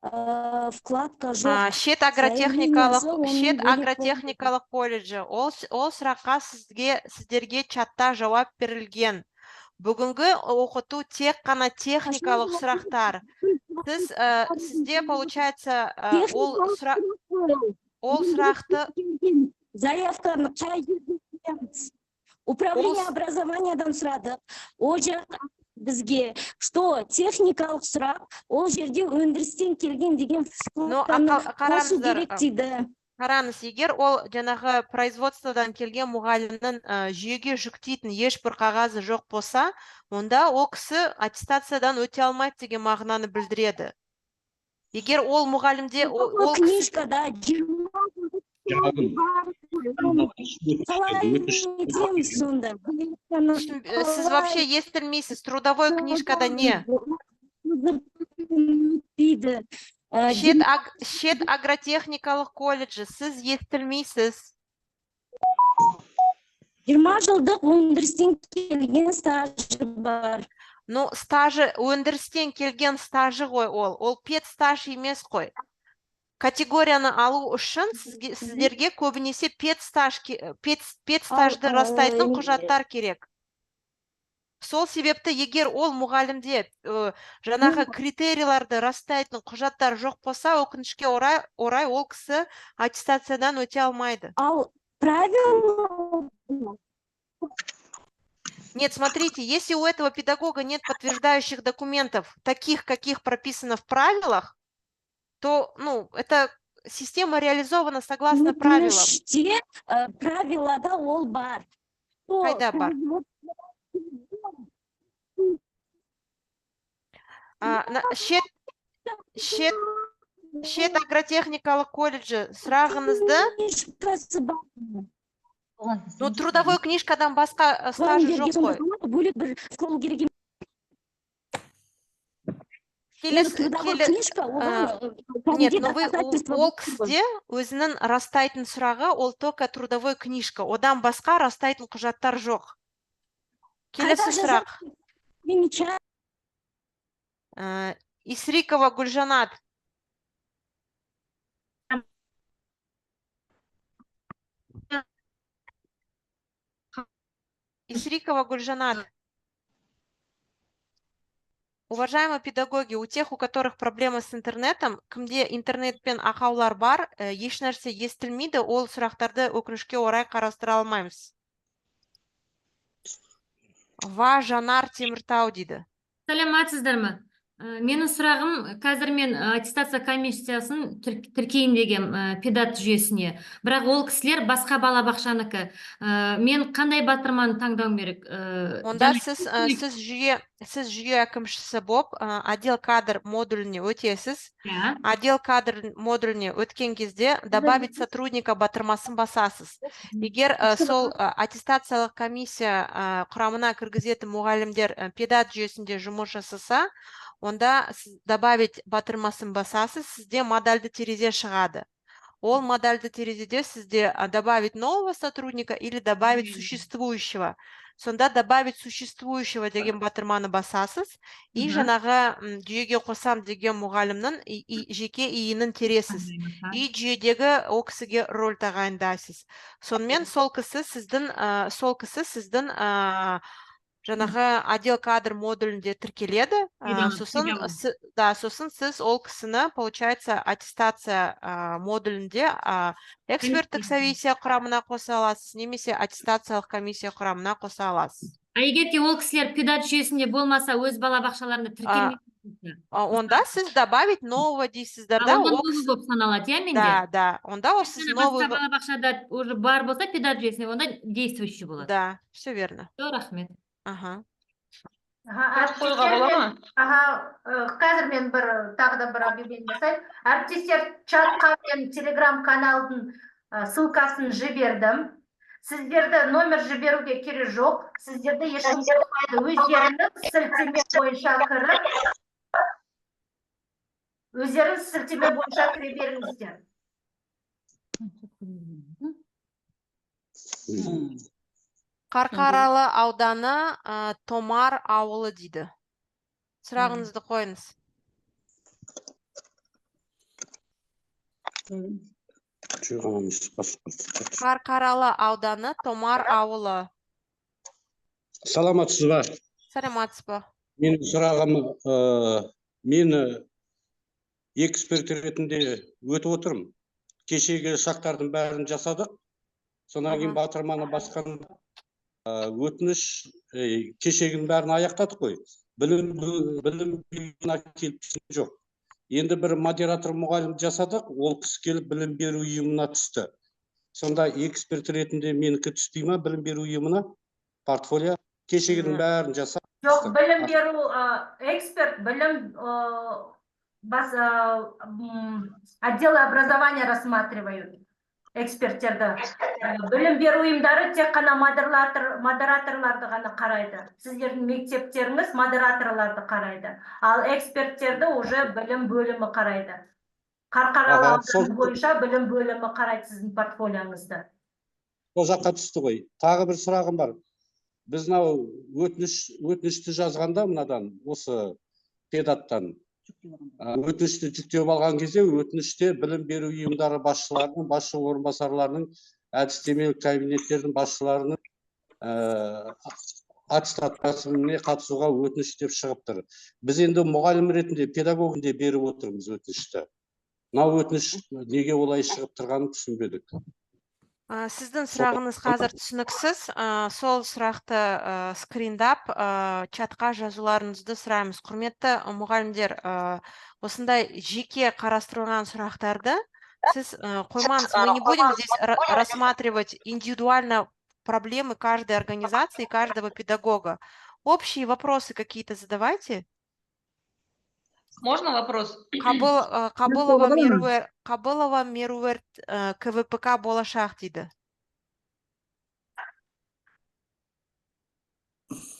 вкладка жоқ. Шет Заявлениесі агротехникалық оның Шет бөлек болып агротехникалық колледжі. Ол сұраққа сіздерге чатта жауап берілген. Бүгінгі оқыту тек қана техникалық сұрақтар. Сізде получается ол сұрақты Заявканы қай жерде қоямыз? Управление образованиядан сұрадық. Ол жақ бізге, что техникалық сұрақ, ол жерде өндірістен келген деген Ну, вкладканы қосу қараңыздар, керек дейді. Қараңыз, егер ол жаңағы производстводан келген мұғалімнің жүйеге жүктейтін ешбір қағазы жоқ болса, онда ол кісі аттестациядан өте алмайды деген мағынаны білдіреді. Егер ол мұғалімде ол кісі Книжкада 20 жылдық бар ғой, оны қалай нетеміз сонда? Сіз вообще естілмейсіз, трудовой книжкада не? Өтпейді. Шет агротехникалық колледжі, сіз естілмейсіз. 20 жылдық өндірістен келген стажы бар. Ну, стажы, өндірістен келген стажы ғой ол. Ол педстаж емес қой. Категорияны алу үшін сіздерге көбінесе педстаж, педстажды растайтын құжаттар керек. Сол себепті егер ол мұғалімде жаңағы критерийларды растайтын құжаттар жоқ болса, өкінішке орай ол кісі аттестациядан өте алмайды. Ал правило. Нет, смотрите, если у этого педагога нет подтверждающих документов, таких, каких прописано в правилах, то, ну, эта система реализована согласно правилам. Өтініште правилада ол бар. Қайда бар? Шет агротехникалық колледжі, сұрағыңызды. Ну, трудовой книжкадан басқа стажы жоқ қой. Бөлек бір қол керек емес. Трудовой книжка оған Нет, но вы ол кісіде өзінің растайтын сұрағы, ол только трудовой книжка. Одан басқа растайтын құжаттар жоқ. Келесі сұрақ. Исрикова Гүлжанат. Исрикова Гульжанат. Уважаемые педагоги, у тех, у которых проблемы с интернетом, кімде интернетпен ақаулар бар, ешнәрсе естілмейді, ол сұрақтарды өкінішке орай қарастыра алмаймыз. Ва Жанар Теміртау дейді. Сәлеметсіздер ме? Менің сұрағым, қазір мен аттестация комиссиясын тіркейін дегем педат жүйесіне. Бірақ ол кісілер басқа балабақшаныкі. Мен қандай батырманы таңдауым керек? Онда сіз жүйе әкімшісі боп, отдел кадр модуліне өтесіз. Отдел кадр модуліне өткен кезде добавить сотрудника батырмасын басасыз. Егер сол аттестациялық комиссия құрамына кіргізетін мұғалімдер педат жүйесінде жұмыс жасаса, онда сіз добавить батырмасын басасыз, сізде модальды терезе шығады. Ол модальды терезеде сізде добавить нового сотрудника или добавить существующего. Сонда добавить существующего деген батырманы басасыз, и жаңағы жүйеге қосам деген мұғалімнің жеке ИИН-ін тересіз. И жүйедегі ол кісіге роль тағайындайсыз. Сонымен сол кісі сіздің жаңағы отдел кадр модулінде тіркеледі. Сосын сіз ол кісіні, получается, аттестация модулінде эксперттік комиссия құрамына қоса аласыз, немесе аттестациялық комиссия құрамына қоса аласыз. А егер де ол кісілер педат жүйесінде болмаса, өз балабақшаларында тіркелмей, онда сіз добавить нового дейсіздер, да? Онда новый болып саналады, иә, менде? Да, да. Онда ол сіз новый. Басқа балабақшада уже бар болса педат жүйесінде, онда действующий болады. Да, все верно. Рахмет. Ага. Қоюға бола ма? Қазір мен тағы да бір объявление жасаймын. Әріптестер, чатқа мен телеграм каналдың ссылкасын жібердім. Сіздерді номер жіберуге керек жоқ. Сіздерді ешкім қоймайды. Өздеріңіз сілтеме бойынша кіріп, өздеріңіз сілтеме бойынша кіре беріңіздер. Қарқаралы ауданы, Томар ауылы дейді. Сұрағыңызды қойыңыз. Қарқаралы ауданы, Томар ауылы. Саламатсыз ба? Саламатсыз ба? Менің сұрағым, мен эксперт ретінде өтіп отырмын. Кешегі шақтардың бәрін жасадық. Содан кейін батырманы басқан өтініш, кешегінің бәрін аяқтадық қой. Білім ұйымына келіп түскен жоқ. Енді бір модератор мұғалім жасадық, ол кісі келіп білім беру ұйымына түсті. Сонда эксперт ретінде менікі түспей ма білім беру ұйымына? Портфолио кешегінің бәрін жасап. Жоқ, білім беру эксперт, білім отделы образования рассматривают эксперттерді. Білім беру ұйымдары тек қана модераторларды ғана қарайды. Сіздердің мектептеріңіз модераторларды қарайды. Ал эксперттерді уже білім бөлімі қарайды. Қарқаралы ауданы бойынша білім бөлімі қарайды сіздің портфолиоңызды. Сол жаққа түсті ғой. Тағы бір сұрағым бар. Біз мынау өтінішті жазғанда мынадан, осы педаттан өтінішті жүктеп алған кезде өтініште білім беру ұйымдары басшыларының, басшы орынбасарларының, әдістемелік кабинеттердің басшыларының аттестат рәсіміне қатысуға өтініш деп шығып тұр. Біз енді мұғалім ретінде, педагог ретінде беріп отырмыз өтінішті. Мынау өтініш неге олай шығып тұрғанын түсінбедік. Сіздің сұрағыңыз қазір түсініксіз. Сол сұрақты скриндап, чатқа жазуларыңызды сұраймыз. Құрметті мұғалімдер, осындай жеке қарастырылған сұрақтарды сіз қоймаңыз. Мы не будем здесь рассматривать индивидуально проблемы каждой организации, каждого педагога. Общие вопросы какие-то задавайте. Можно вопрос? Қабылова Меруерт, Қабылова Меруерт, КВПК Болашақ дейді.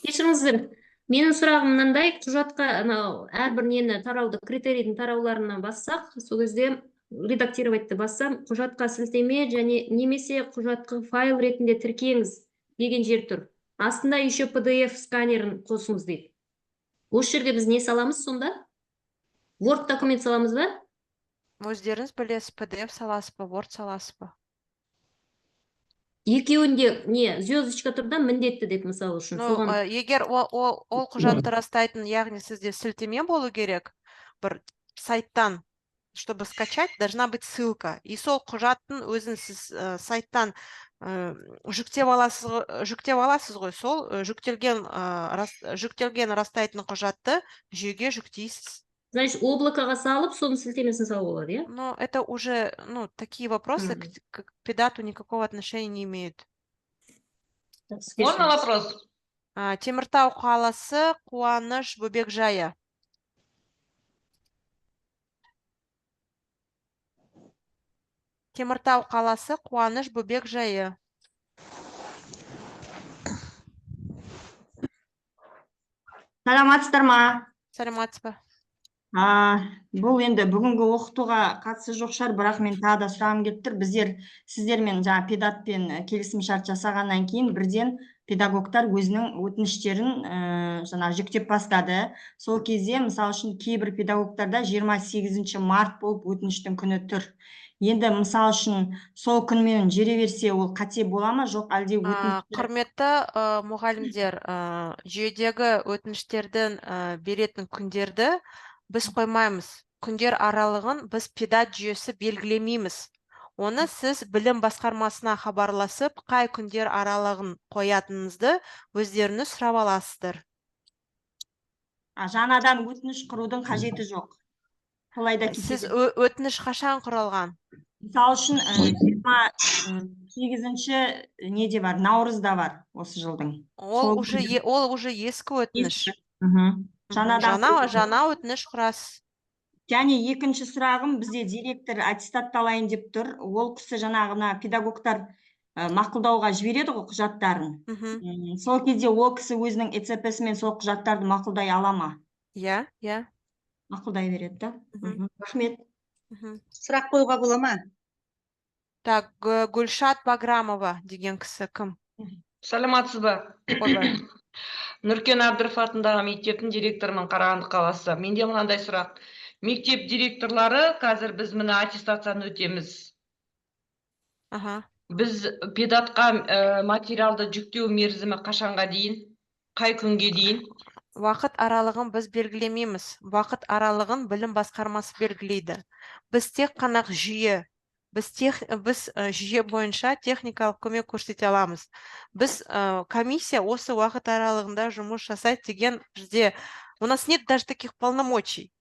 Кешіріңіздер, менің сұрағым мынандай: құжатқа анау әрбір нені, тарауды, критерийдің тарауларына бассақ, сол кезде редактировать бассам, құжатқа сілтеме және немесе құжатқа файл ретінде тіркеңіз деген жер тұр. Астында еще PDF сканерін қосыңыз дейді. Осы жерге біз не саламыз сонда? Word документ саламыз ба? Өздеріңіз білесіз, PDF саласыз ба, Word саласыз ба? Екеуінде не звездочка тұр да, міндетті деп, мысалы үшін. Ну, соған егер ол құжатты растайтын, яғни сізде сілтеме болу керек, бір сайттан, чтобы скачать, должна быть ссылка. И сол құжаттың өзін сіз сайттан жүктеп аласыз ғой, сол жүктелген растайтын құжатты жүйеге жүктейсіз. Значит, облакоға салып, соның сілтемесін салуға болады, иә? Но это уже, ну, такие вопросы к педату никакого отношения не имеют. Можно вопрос? Теміртау қаласы, Қуаныш Бөбекжайы. Теміртау қаласы, Қуаныш Бөбекжайы. Саламатсыздар ма? Саламатсыз ба? Бұл енді бүгінгі оқытуға қатысы жоқ шығар, бірақ мен тағы да сұрағым келіп тұр. Біздер сіздермен жаңа педатпен келісімшарт жасағаннан кейін бірден педагогтар өзінің өтініштерін жаңа жүктеп бастады. Сол кезде, мысалы үшін, кейбір педагогтарда 28 март болып өтініштің күні тұр. Енді, мысалы үшін, сол күнмен жүре берсе, ол қате бола ма, жоқ әлде өтініш? Құрметті мұғалімдер, жүйедегі өтініштердің беретін күндерді біз қоймаймыз. Күндер аралығын біз педат жүйесі белгілемейміз. Оны сіз білім басқармасына хабарласып, қай күндер аралығын қоятыныңызды өздеріңіз сұрап аласыздар. Жаңадан өтініш құрудың қажеті жоқ. Солай да Сіз кетеді. Өтініш қашан құралған? Мысалы үшін, 28-ші неде бар, наурызда бар осы жылдың. Ол Сол уже күні. Ол уже ескі өтініш. Ескі. Жаңадан құру. Жаңа өтініш құрасыз. Және екінші сұрағым, бізде директор аттестатталайын деп тұр. Ол кісі жаңағы мына педагогтар мақұлдауға жібереді ғой құжаттарын. Сол кезде ол кісі өзінің ЭЦП-сімен сол құжаттарды мақұлдай ала ма? Иә, иә. Мақұлдай береді, да? Рахмет. Сұрақ қоюға бола ма? Так, Гүлшат Баграмова деген кісі кім? Саламатсыз ба? Ойбай. Нүркен Әбдіров атындағы мектептің директорымын, Қарағанды қаласы. Менде мынандай сұрақ. Мектеп директорлары қазір біз мына аттестацияны өтеміз. Біз педатқа материалды жүктеу мерзімі қашанға дейін? Қай күнге дейін? Уақыт аралығын біз белгілемейміз. Уақыт аралығын білім басқармасы белгілейді. Біз тек қана жүйе, біз, тех, біз жүйе бойынша техникалық көмек көрсете аламыз. Біз комиссия осы уақыт аралығында жұмыс жасайды деген бізде, у нас нет даже таких полномочий.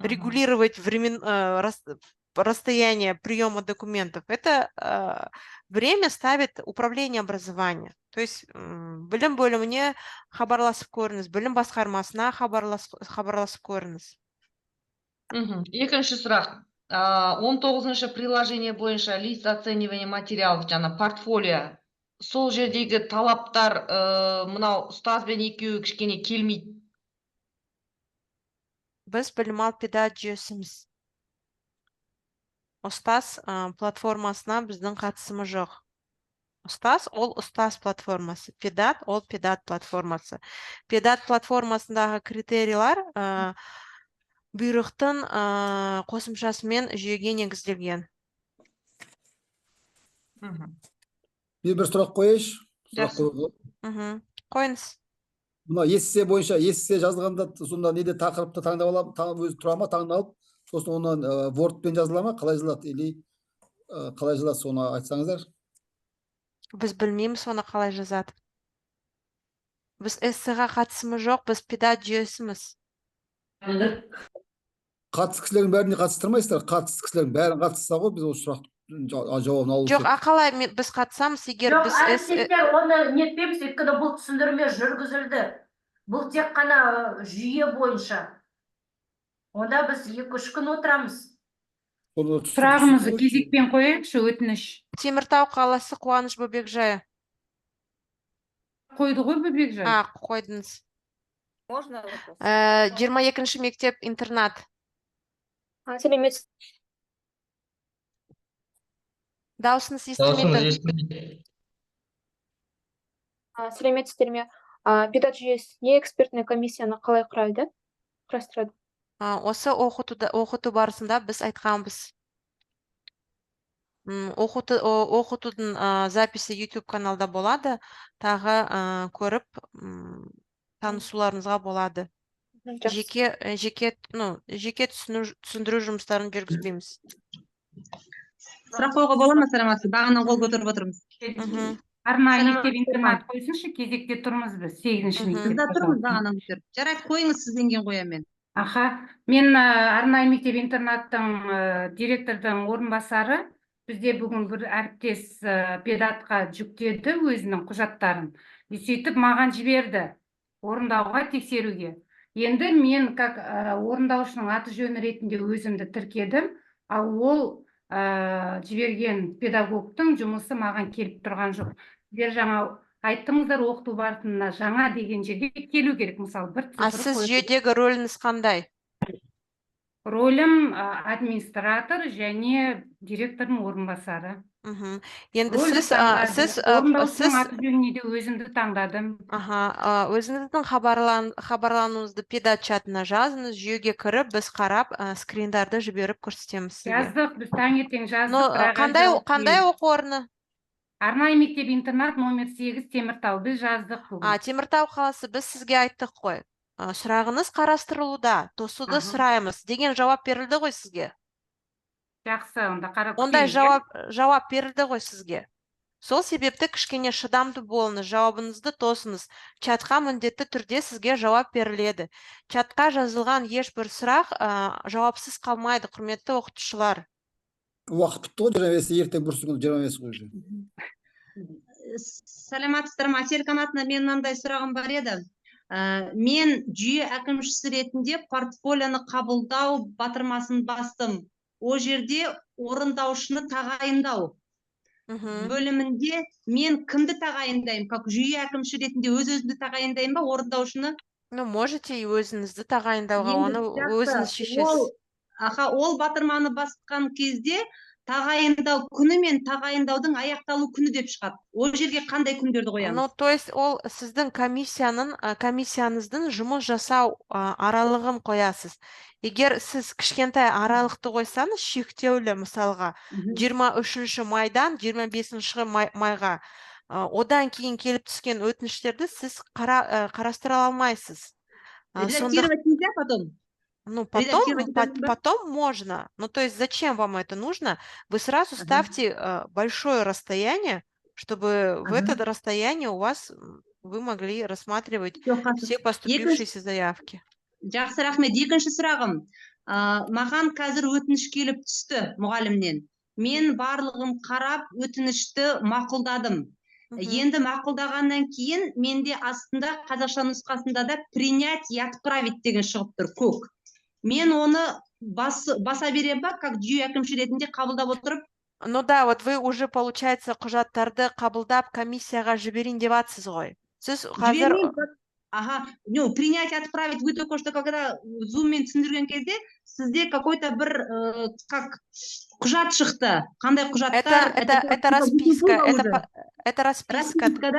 Регулировать расстояние приема документов. Это время ставит управление образования. То есть білім бөліміне хабарласып көріңіз, білім басқармасына хабарласып көріңіз. Екінші сұрақ. 19-шы приложение бойынша лист оценивания материалов, жаңа портфолио. Сол жердегі талаптар, мынау ұстазбен екеуі кішкене келмейді. Біз білім алып педагог жүйесіміз. Ұстаз платформасына біздің қатысымыз жоқ. Ұстаз ол Ұстаз платформасы, Педат ол Педат платформасы. Педат платформасындағы критерийлар бұйрықтың қосымшасымен жүйеге негізделген. Мен бір сұрақ қояйыншы, сұрақ Жақсы. қоюға. Қойыңыз. Мына эссе бойынша, эссе жазылғанда, сонда неде тақырыпты таңдап аламын, өзі тұра ма, таңдалып, сосын оны Wordпен жазыла ма, қалай жазылады или қалай жазылады, соны айтсаңыздар. Біз білмейміз оны қалай жазады. Біз эссеға қатысымыз жоқ, біз Педат жүйесіміз. Қатысты кісілердің бәріне қатыстырмайсыздар. Қатысты кісілердің бәрін қатысса ғой, біз осы сұрақтың жауабын алу Жоқ, а қалай біз қатысамыз, егер Жоқ, біз әріптестер, оны нетпейміз, өйткені бұл түсіндірме жүргізілді. Бұл тек қана жүйе бойынша. Онда біз 2-3 күн отырамыз. Соны Сұрағымызды түсіндіру. кезекпен қояйықшы, өтініш. Теміртау қаласы, Қуаныш бөбекжайы. Қойды ғой бөбекжай. А, қойдыңыз. Можно вопрос? 22-ші мектеп интернат. Сәлеметсіз. Дауысыңыз естілмей Дауысыңыз тұр. естілмейді. Сәлеметсіздер ме? Педат жүйесіне экспертный комиссияны қалай құрайды? Құрастырады? Осы оқыту барысында біз айтқанбыз. Оқытудың записі YouTube каналда болады. Тағы көріп, танысуларыңызға болады. Жақсы. Жеке, ну, жеке түсіндіру жұмыстарын жүргізбейміз. Сұрақ қоюға бола ма, саламатсыз? Бағана қол көтеріп отырмыз. Арнайы мектеп интернат қойсыншы, кезекте тұрмыз біз, сегізінші Біз мектеп. де тұрмыз бағана көтеріп. Жарайды, қойыңыз, сізден кейін қоямын мен. Аха, мен арнайы мектеп интернаттың директордың орынбасары. Бізде бүгін бір әріптес Педатқа жүктеді өзінің құжаттарын. И сөйтіп маған жіберді орындауға, тексеруге. Енді мен как орындаушының аты жөні ретінде өзімді тіркедім, ал ол жіберген педагогтың жұмысы маған келіп тұрған жоқ. Сіздер жаңа айттыңыздар, оқыту барысында жаңа деген жерге келу керек, мысалы, бір А цифр сіз қойып. жүйедегі рөліңіз қандай? Рөлім администратор және директордың орынбасары. Енді Рөлді сіз, таңдадым. сіз, Орындаушының сіз аты жөніне де өзімді таңдадым. Аха, өзіңіздің хабарлануыңызды Педат чатына жазыңыз, жүйеге кіріп, біз қарап, скриндарды жіберіп көрсетеміз сізге. Жаздық, біз таңертең жаздық, Но, бірақ әлі қандай жауап қандай келмеді. оқу орны? Арнайы мектеп интернат номер 8, Теміртау. Біз жаздық бүгін. А, Теміртау қаласы, біз сізге айттық қой. Сұрағыңыз қарастырылуда, тосуды сұраймыз деген жауап берілді ғой сізге. Жақсы, онда қарап Ондай күтеміз, иә? жауап берілді ғой сізге. Сол себепті кішкене шыдамды болыңыз, жауабыңызды тосыңыз. Чатқа міндетті түрде сізге жауап беріледі. Чатқа жазылған ешбір сұрақ жауапсыз қалмайды, құрметті оқытушылар. Уақыт бітті ғой, 25-і, ертең бүрсігүні 25 ғой уже. Саламатсыздар ма? Әсел Канатына менің мынандай сұрағым бар еді. Мен жүйе әкімшісі ретінде портфолионы қабылдау батырмасын бастым. Ол жерде орындаушыны тағайындау бөлімінде мен кімді тағайындаймын? Как жүйе әкімші ретінде өз өзімді тағайындаймын ба, орындаушыны? Ну, можете и өзіңізді тағайындауға, Енді оны жақсы, өзіңіз шешесіз. Аха, ол батырманы басқан кезде тағайындау күні мен тағайындаудың аяқталу күні деп шығады. Ол жерге қандай күндерді қоямыз? Ну, то есть ол сіздің комиссияңыздың жұмыс жасау аралығын қоясыз. Егер сіз кішкентай аралықты қойсаңыз, шектеулі, мысалға, 23 майдан 25 майға, одан кейін келіп түскен өтініштерді сіз қарастыра алмайсыз. Редактировать нельзя потом? Ну, потом, Редактировать это надо? Потом можно. Ну, то есть зачем вам это нужно? Вы сразу ставьте большое расстояние, чтобы в это расстояние у вас вы могли рассматривать Всё, хорошо. все поступившиеся заявки. Жақсы, рахмет. Екінші сұрағым. Маған қазір өтініш келіп түсті мұғалімнен. Мен барлығын қарап, өтінішті мақұлдадым. Енді мақұлдағаннан кейін менде астында қазақша нұсқасында да «принять и отправить» деген шығып тұр көк. Мен оны баса беремін ба, как жүйе әкімші ретінде қабылдап отырып? Ну да, вот вы уже, получается, құжаттарды қабылдап комиссияға жіберейін деп жатсыз ғой. Сіз қазір Жібермеймін, Ага, ну, принять, отправить, вы только что, когда зуммен түсіндірген кезде, сізде какой-то бір, как құжат шықты. Қандай құжаттар? Это расписка, это расписка. Расписка,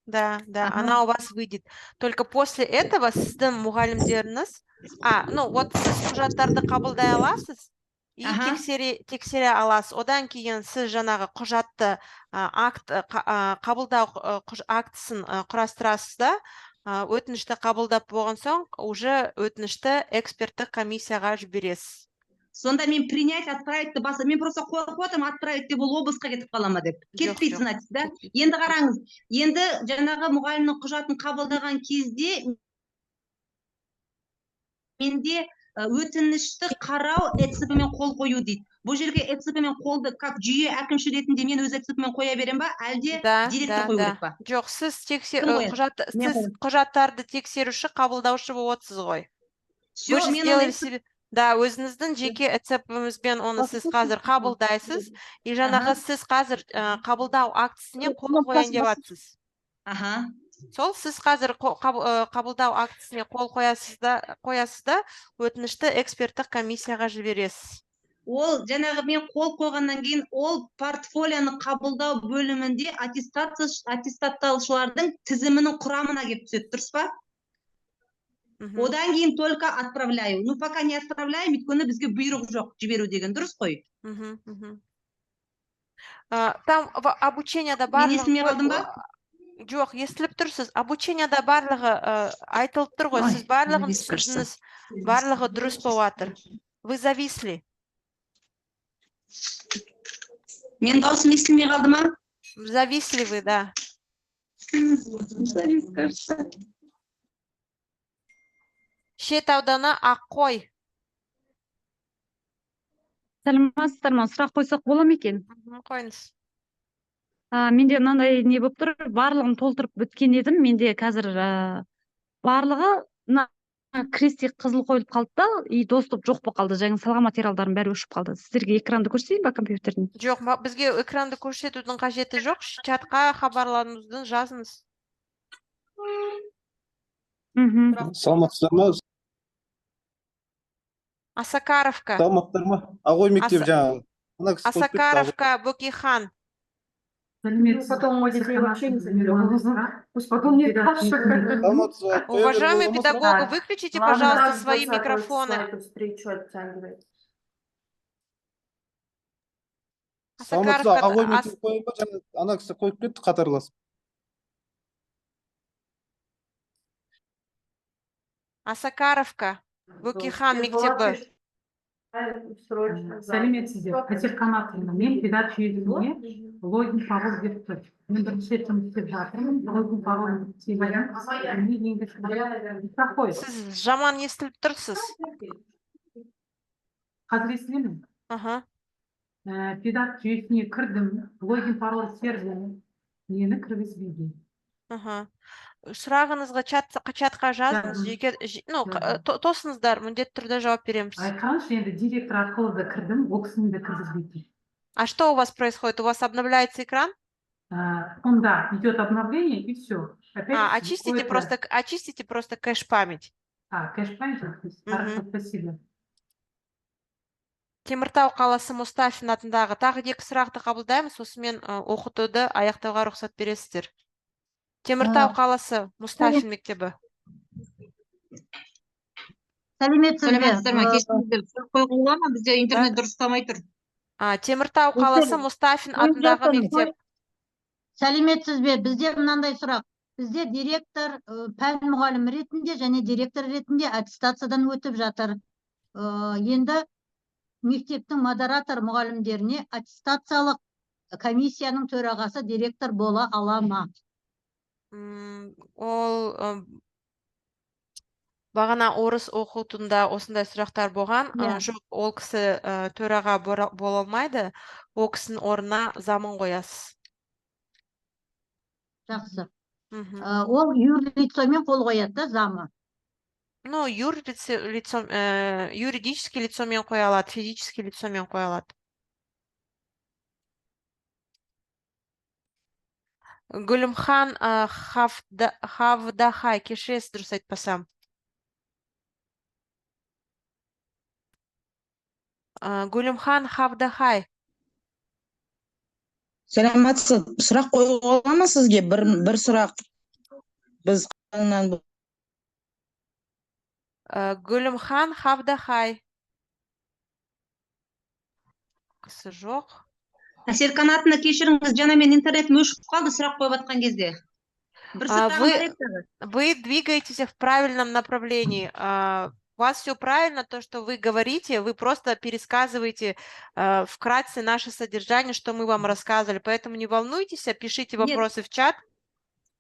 да? Да, она у вас выйдет. Только после этого сіздің мұғалімдеріңіз, ну, вот сіз құжаттарды қабылдай аласыз и тексере аласыз. Одан кейін сіз жаңағы құжатты, акт, қабылдау актісін құрастырасыз да, өтінішті қабылдап болған соң, уже өтінішті эксперттік комиссияға жібересіз. Сонда мен принять, отправить баса, мен просто қорқып отырмын, отправить деп ол облысқа кетіп қала ма деп. Жоқ, Кетпейді, жоқ, значит, да? Енді қараңыз, енді жаңағы мұғалімнің құжатын қабылдаған кезде менде өтінішті қарау ЭЦП-мен қол қою дейді. Бұл жерге ЭЦП-мен қолды как жүйе әкімші ретінде мен өз ЭЦП-мен қоя беремін ба, әлде Да, директор да, қою да. керек па? Жоқ, сіз Кім қояды? Мен сіз қоямын. құжаттарды тексеруші, қабылдаушы болып отырсыз ғой. Всё, Вы же мен сделали оны себе. Да, өзіңіздің жеке ЭЦП-іңізбен оны сіз қазір қабылдайсыз. И жаңағы сіз қазір қабылдау актісіне қол қояйын деп жатсыз. Сол сіз қазір қабылдау актісіне қол қоясыз да, өтінішті эксперттік комиссияға жібересіз. Ол жаңағы мен қол қойғаннан кейін ол портфолионы қабылдау бөлімінде аттестаттаушылардың тізімінің құрамына келіп түседі, дұрыс па? Одан кейін только отправляю. Ну, пока не отправляем, өйткені бізге бұйрық жоқ жіберу деген, дұрыс қой? Мгм, мгм. Там в обучениеда Мен барлығы естімей қалдым ба? Жоқ, естіліп тұрсыз. Обучениеда барлығы айтылып тұр ғой. Ой, Сіз барлығын завис, кажется. түсіндіңіз. Барлығы дұрыс болып жатыр. Вы зависли. Мен даусым естілмей қалды ма? Зависли вы, да. Завис, кажется. Шет ауданы, Аққой. Сәлеметсіздер ма? Сұрақ қойсақ бола ма екен? Қойыңыз. Менде мынандай не болып тұр, барлығын толтырып біткен едім. Менде қазір барлығы мына крестик қызыл қойылып қалды да, и доступ жоқ болып қалды. Жаңа салған материалдарым бәрі өшіп қалды. Сіздерге экранды көрсетейін ба компьютерден? Жоқ, бізге экранды көрсетудің қажеті жоқ. Чатқа хабарлануды жазыңыз. Саламатсыздар ма? Осакаровка. Саламатсыздар ма? Ағой мектеп жаңағы. Мына кісі қойып кетті, Ағой. Осакаровка, Бөкейхан. Потом мой детей вообще не заберем. Пусть потом не спрашивают. Саламатсыз ба? Қоя беруге Уважаемые бола ма сұрақ? педагоги, выключите, Ладно, пожалуйста, раз свои 20 микрофоны. числа эту встречу оттягивать. Саламатсыз ба? Осакаровка, Ағой мектеп қояйын ба? Жаңа ана кісі қойып кетті қатарласып. Осакаровка, Бөкейхан мектебі. Срочно. Сәлеметсіздер, Әсел Қанатовна, мен педат жүйесіне логин, пароль деп тұр. Мен бірінші рет жұмыс істеп жатырмын, логин, пароль тердім, не енгізіп проходит. Сіз жаман естіліп тұрсыз. Қазір естіле ме? Аха. Педат жүйесіне кірдім, логин, пароль тердім, мені кіргізбейді. Аха. Сұрағыңызға чатқа жазыңыз, Жаздым. жеке, ну, Жаздым. тосыңыздар, міндетті түрде жауап береміз. Айтқаншы, енді директор арқылы да кірдім, ол кісіні де кіргізбейді. А что у вас происходит? У вас обновляется экран? Он, да, идет обновление, и все. Опять Очистите какое-то просто, очистите просто кэш-память. А, кэш-память? Хорошо, спасибо. Теміртау қаласы, Мұстафин атындағы. Тағы екі сұрақты қабылдаймыз, осымен оқытуды аяқтауға рұқсат бересіздер. Теміртау қаласы, Мұстафин мектебі. Сәлеметсіз бе? Сәлеметсіздер ме? Кешіріңіздер, сұрақ қоюға бола ма? Бізде интернет дұрыс ұстамай тұр. Теміртау қаласы, Мұстафин Қойып атындағы жатырмын. мектеп. Сәлеметсіз бе? Бізде мынандай сұрақ. Бізде директор пән мұғалімі ретінде және директор ретінде аттестациядан өтіп жатыр. Енді мектептің модератор мұғалімдеріне аттестациялық комиссияның төрағасы директор бола ала ма? Ол бағана орыс оқытуында осындай сұрақтар болған. Жоқ, ол кісі төраға бола алмайды. Ол кісінің орнына замын қоясыз. Жақсы. Ол юрлицомен қол қояды да, замы? Ну, юрлицо, юридический лицомен қоя алады, физический лицомен қоя алады. Гүлімхан Хавдахай, кешіресіз, дұрыс айтпасам. Гүлімхан Хавдахай. Сәлеметсіз, сұрақ қоюға бола ма сізге? Бір сұрақ. Біз қаланнан Гүлімхан Хавдахай. Кісі жоқ. Әсел Қанатовна, кешіріңіз, жаңа мен интернетім өшіп қалды сұрақ қойып жатқан кезде. Бір сұрағым Вы, бар еді тағы. вы двигаетесь в правильном направлении. У вас все правильно, то, что вы говорите, вы просто пересказываете вкратце наше содержание, что мы вам рассказывали. Поэтому не волнуйтесь, а пишите Нет. вопросы в чат.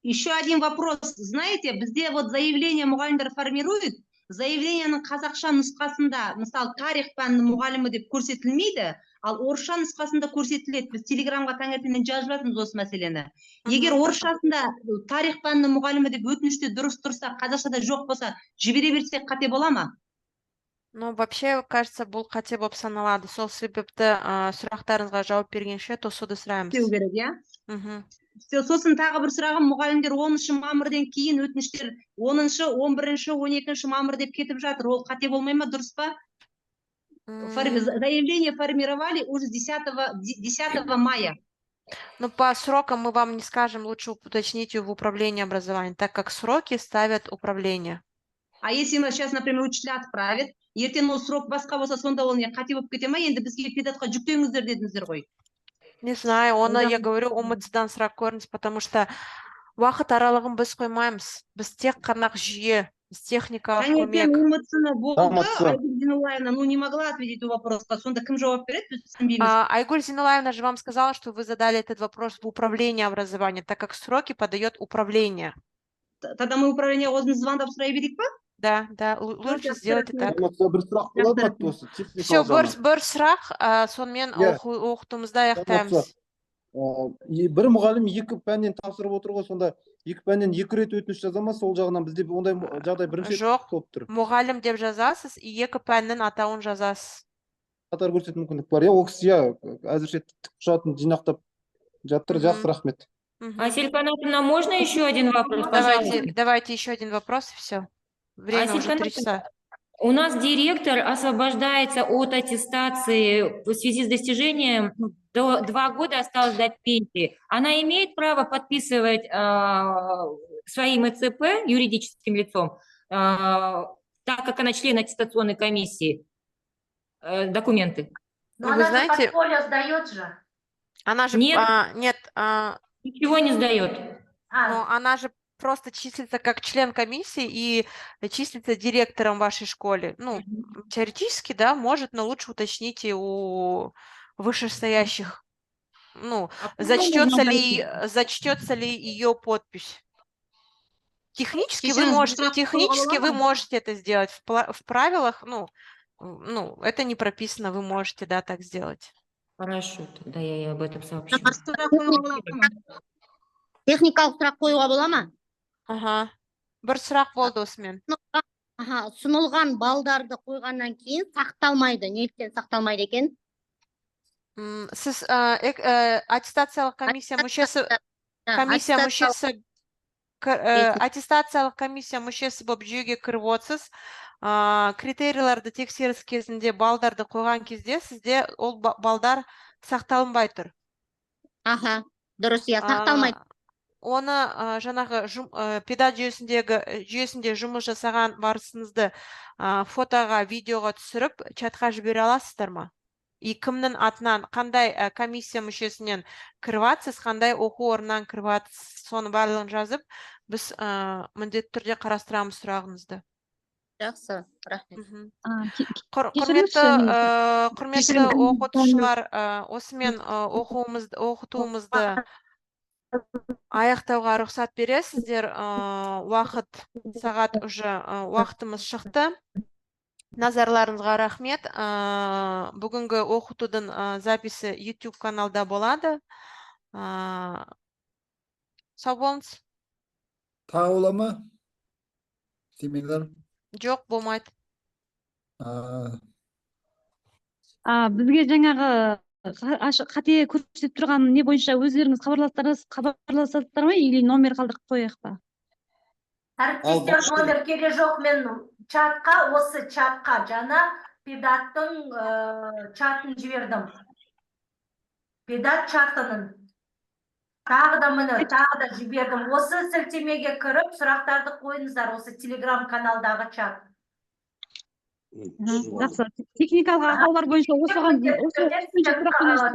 Еще один вопрос. Знаете, бізде вот заявление мұғалімдер формирует, заявлениенің қазақша нұсқасында, мысалы, тарих пәнінің мұғалімі деп көрсетілмейді, ал орысша нұсқасында көрсетіледі. Біз телеграмға таңертеңнен жазып жатырмыз осы мәселені. Егер орысшасында тарих пәнінің мұғалімі деп өтініште дұрыс тұрса, қазақшада жоқ болса, жібере берсек қате бола ма? Ну, вообще, кажется, бұл қате болып саналады. Сол себепті сұрақтарыңызға жауап бергенше тосуды сұраймыз. Істеу керек, иә? Мгм. Все, сосын тағы бір сұрағым, мұғалімдер 10 мамырден кейін өтініштер 10-шы, 11-ші, 12 мамыр деп кетіп жатыр. Ол қате болмай ма, дұрыс па? Заявление формировали уже 10 мая. Ну, по срокам мы вам не скажем, лучше уточните в управлении образования, так как сроки ставят управление. А если мы сейчас, например, учителя отправят, ертең ол срок басқа болса, сонда ол не қате болып кете ма? Енді бізге педатқа жүктеңіздер дедіңіздер ғой. Не знаю, оны, я Одан- говорю, ОМЦ-дан сұрақ көріңіз, потому что уақыт аралығын біз қоймаймыз. Біз тек қана жүйе, біз техникалық Таңертең көмек. ОМЦ-ны болды, ОМЦ. Айгүл Зейнуллаевна, ну, не могла ответить на вопрос. Сонда кім жауап береді, біз түсінбейміз. Айгуль Зейнуллаевна же вам сказала, что вы задали этот вопрос в управление образования, так как сроки подает управление. Тогда мы управление өзіміз звондап сұрай берейік па? Да, лучше сделать и так. Саламатсыз ба, бір сұрақ болады ма осы техникалық Все, бір, жағынан? бір сұрақ, сонымен Иә. Оқытуымызды аяқтаймыз. Саламатсыз ба? Бір мұғалім екі пәннен тапсырып отыр ғой, сонда екі пәннен екі рет өтініш жаза ма? Сол жағынан бізде ондай жағдай бірінші рет Жоқ, болып тұр. мұғалім деп жазасыз, и екі пәннің атауын жазасыз. Қатар көрсететін мүмкіндік бар. Иә, ол кісі, иә, әзірше құжатын жинақтап жатыр. Жақсы, рахмет. Асель Канатовна, можно еще один вопрос, Давайте, пожалуйста? давайте еще один вопрос, и все. Время Асель уже 3 Канатовна, часа. у нас директор освобождается от аттестации в связи с достижением, ну, до 2 года осталось до пенсии. Она имеет право подписывать своим ЭЦП, юридическим лицом, так как она член аттестационной комиссии, документы? Но Вы она же знаете, портфолио сдает же. Она же, Нет. нет, Ничего не сдает. Но она же просто числится как член комиссии и числится директором вашей школе. Ну, теоретически, да, может, но лучше уточните у вышестоящих. Ну, А куда можно пойти? зачтется ли ее подпись? Технически Кешіріңіз, бір сұрақ қоюға вы бола ма? можете это сделать. В правилах, ну, это не прописано, вы можете, да, так сделать. Хорошо, тогда я ей об этом сообщу. Сұрақ қоюға бола ма? Техникалық сұрақ қоюға бола ма? Ага. Бір сұрақ болды осымен. Аха, ұсынылған балдарды қойғаннан кейін сақталмайды. Неліктен сақталмайды екен? Сіз, аттестациялық комиссия мүшесі, Да, комиссия аттестациялық мүшесі, аттестациялық комиссия мүшесі болып жүйеге кіріп отырсыз. Критерийлерді тексеріс кезінде балдарды қойған кезде сізде ол балдар сақталынбай тұр. Аха, дұрыс, иә, сақталмайды. Оны, жаңағы педат жүйесінде жұмыс жасаған барысыңызды, фотоға, видеоға түсіріп, чатқа жібере аласыздар ма? И кімнің атынан, қандай комиссия мүшесінен кіріп жатсыз, қандай оқу орнынан кіріп жатсыз, соның барлығын жазып, біз міндетті түрде қарастырамыз сұрағыңызды. Жақсы, рахмет. Құрметті, Кешіріңізші, құрметті кешіріңіз. оқытушылар, осымен, оқытуымызды аяқтауға рұқсат бересіздер. Уақыт сағат уже, уақытымыз шықты. Назарларыңызға рахмет. Бүгінгі оқытудың записі YouTube каналда болады. Сау болыңыз. Тағы бола ма? Семинар? Жоқ, болмайды. Бізге жаңағы Қате көрсетіп тұрған не бойынша өздеріңіз хабарласасыздар ма или номер қалдырып қояйық па? Әріптестер, номер керек жоқ. Мен чатқа, осы чатқа жаңа педаттың чатын жібердім, педат чатының. Тағы да, міне, тағы да жібердім. Осы сілтемеге кіріп, сұрақтарды қойыңыздар, осы телеграм каналдағы чат. Жақсы, техникалық ақаулар бойынша осыған осы бойынша сұрақ қойыңыздар.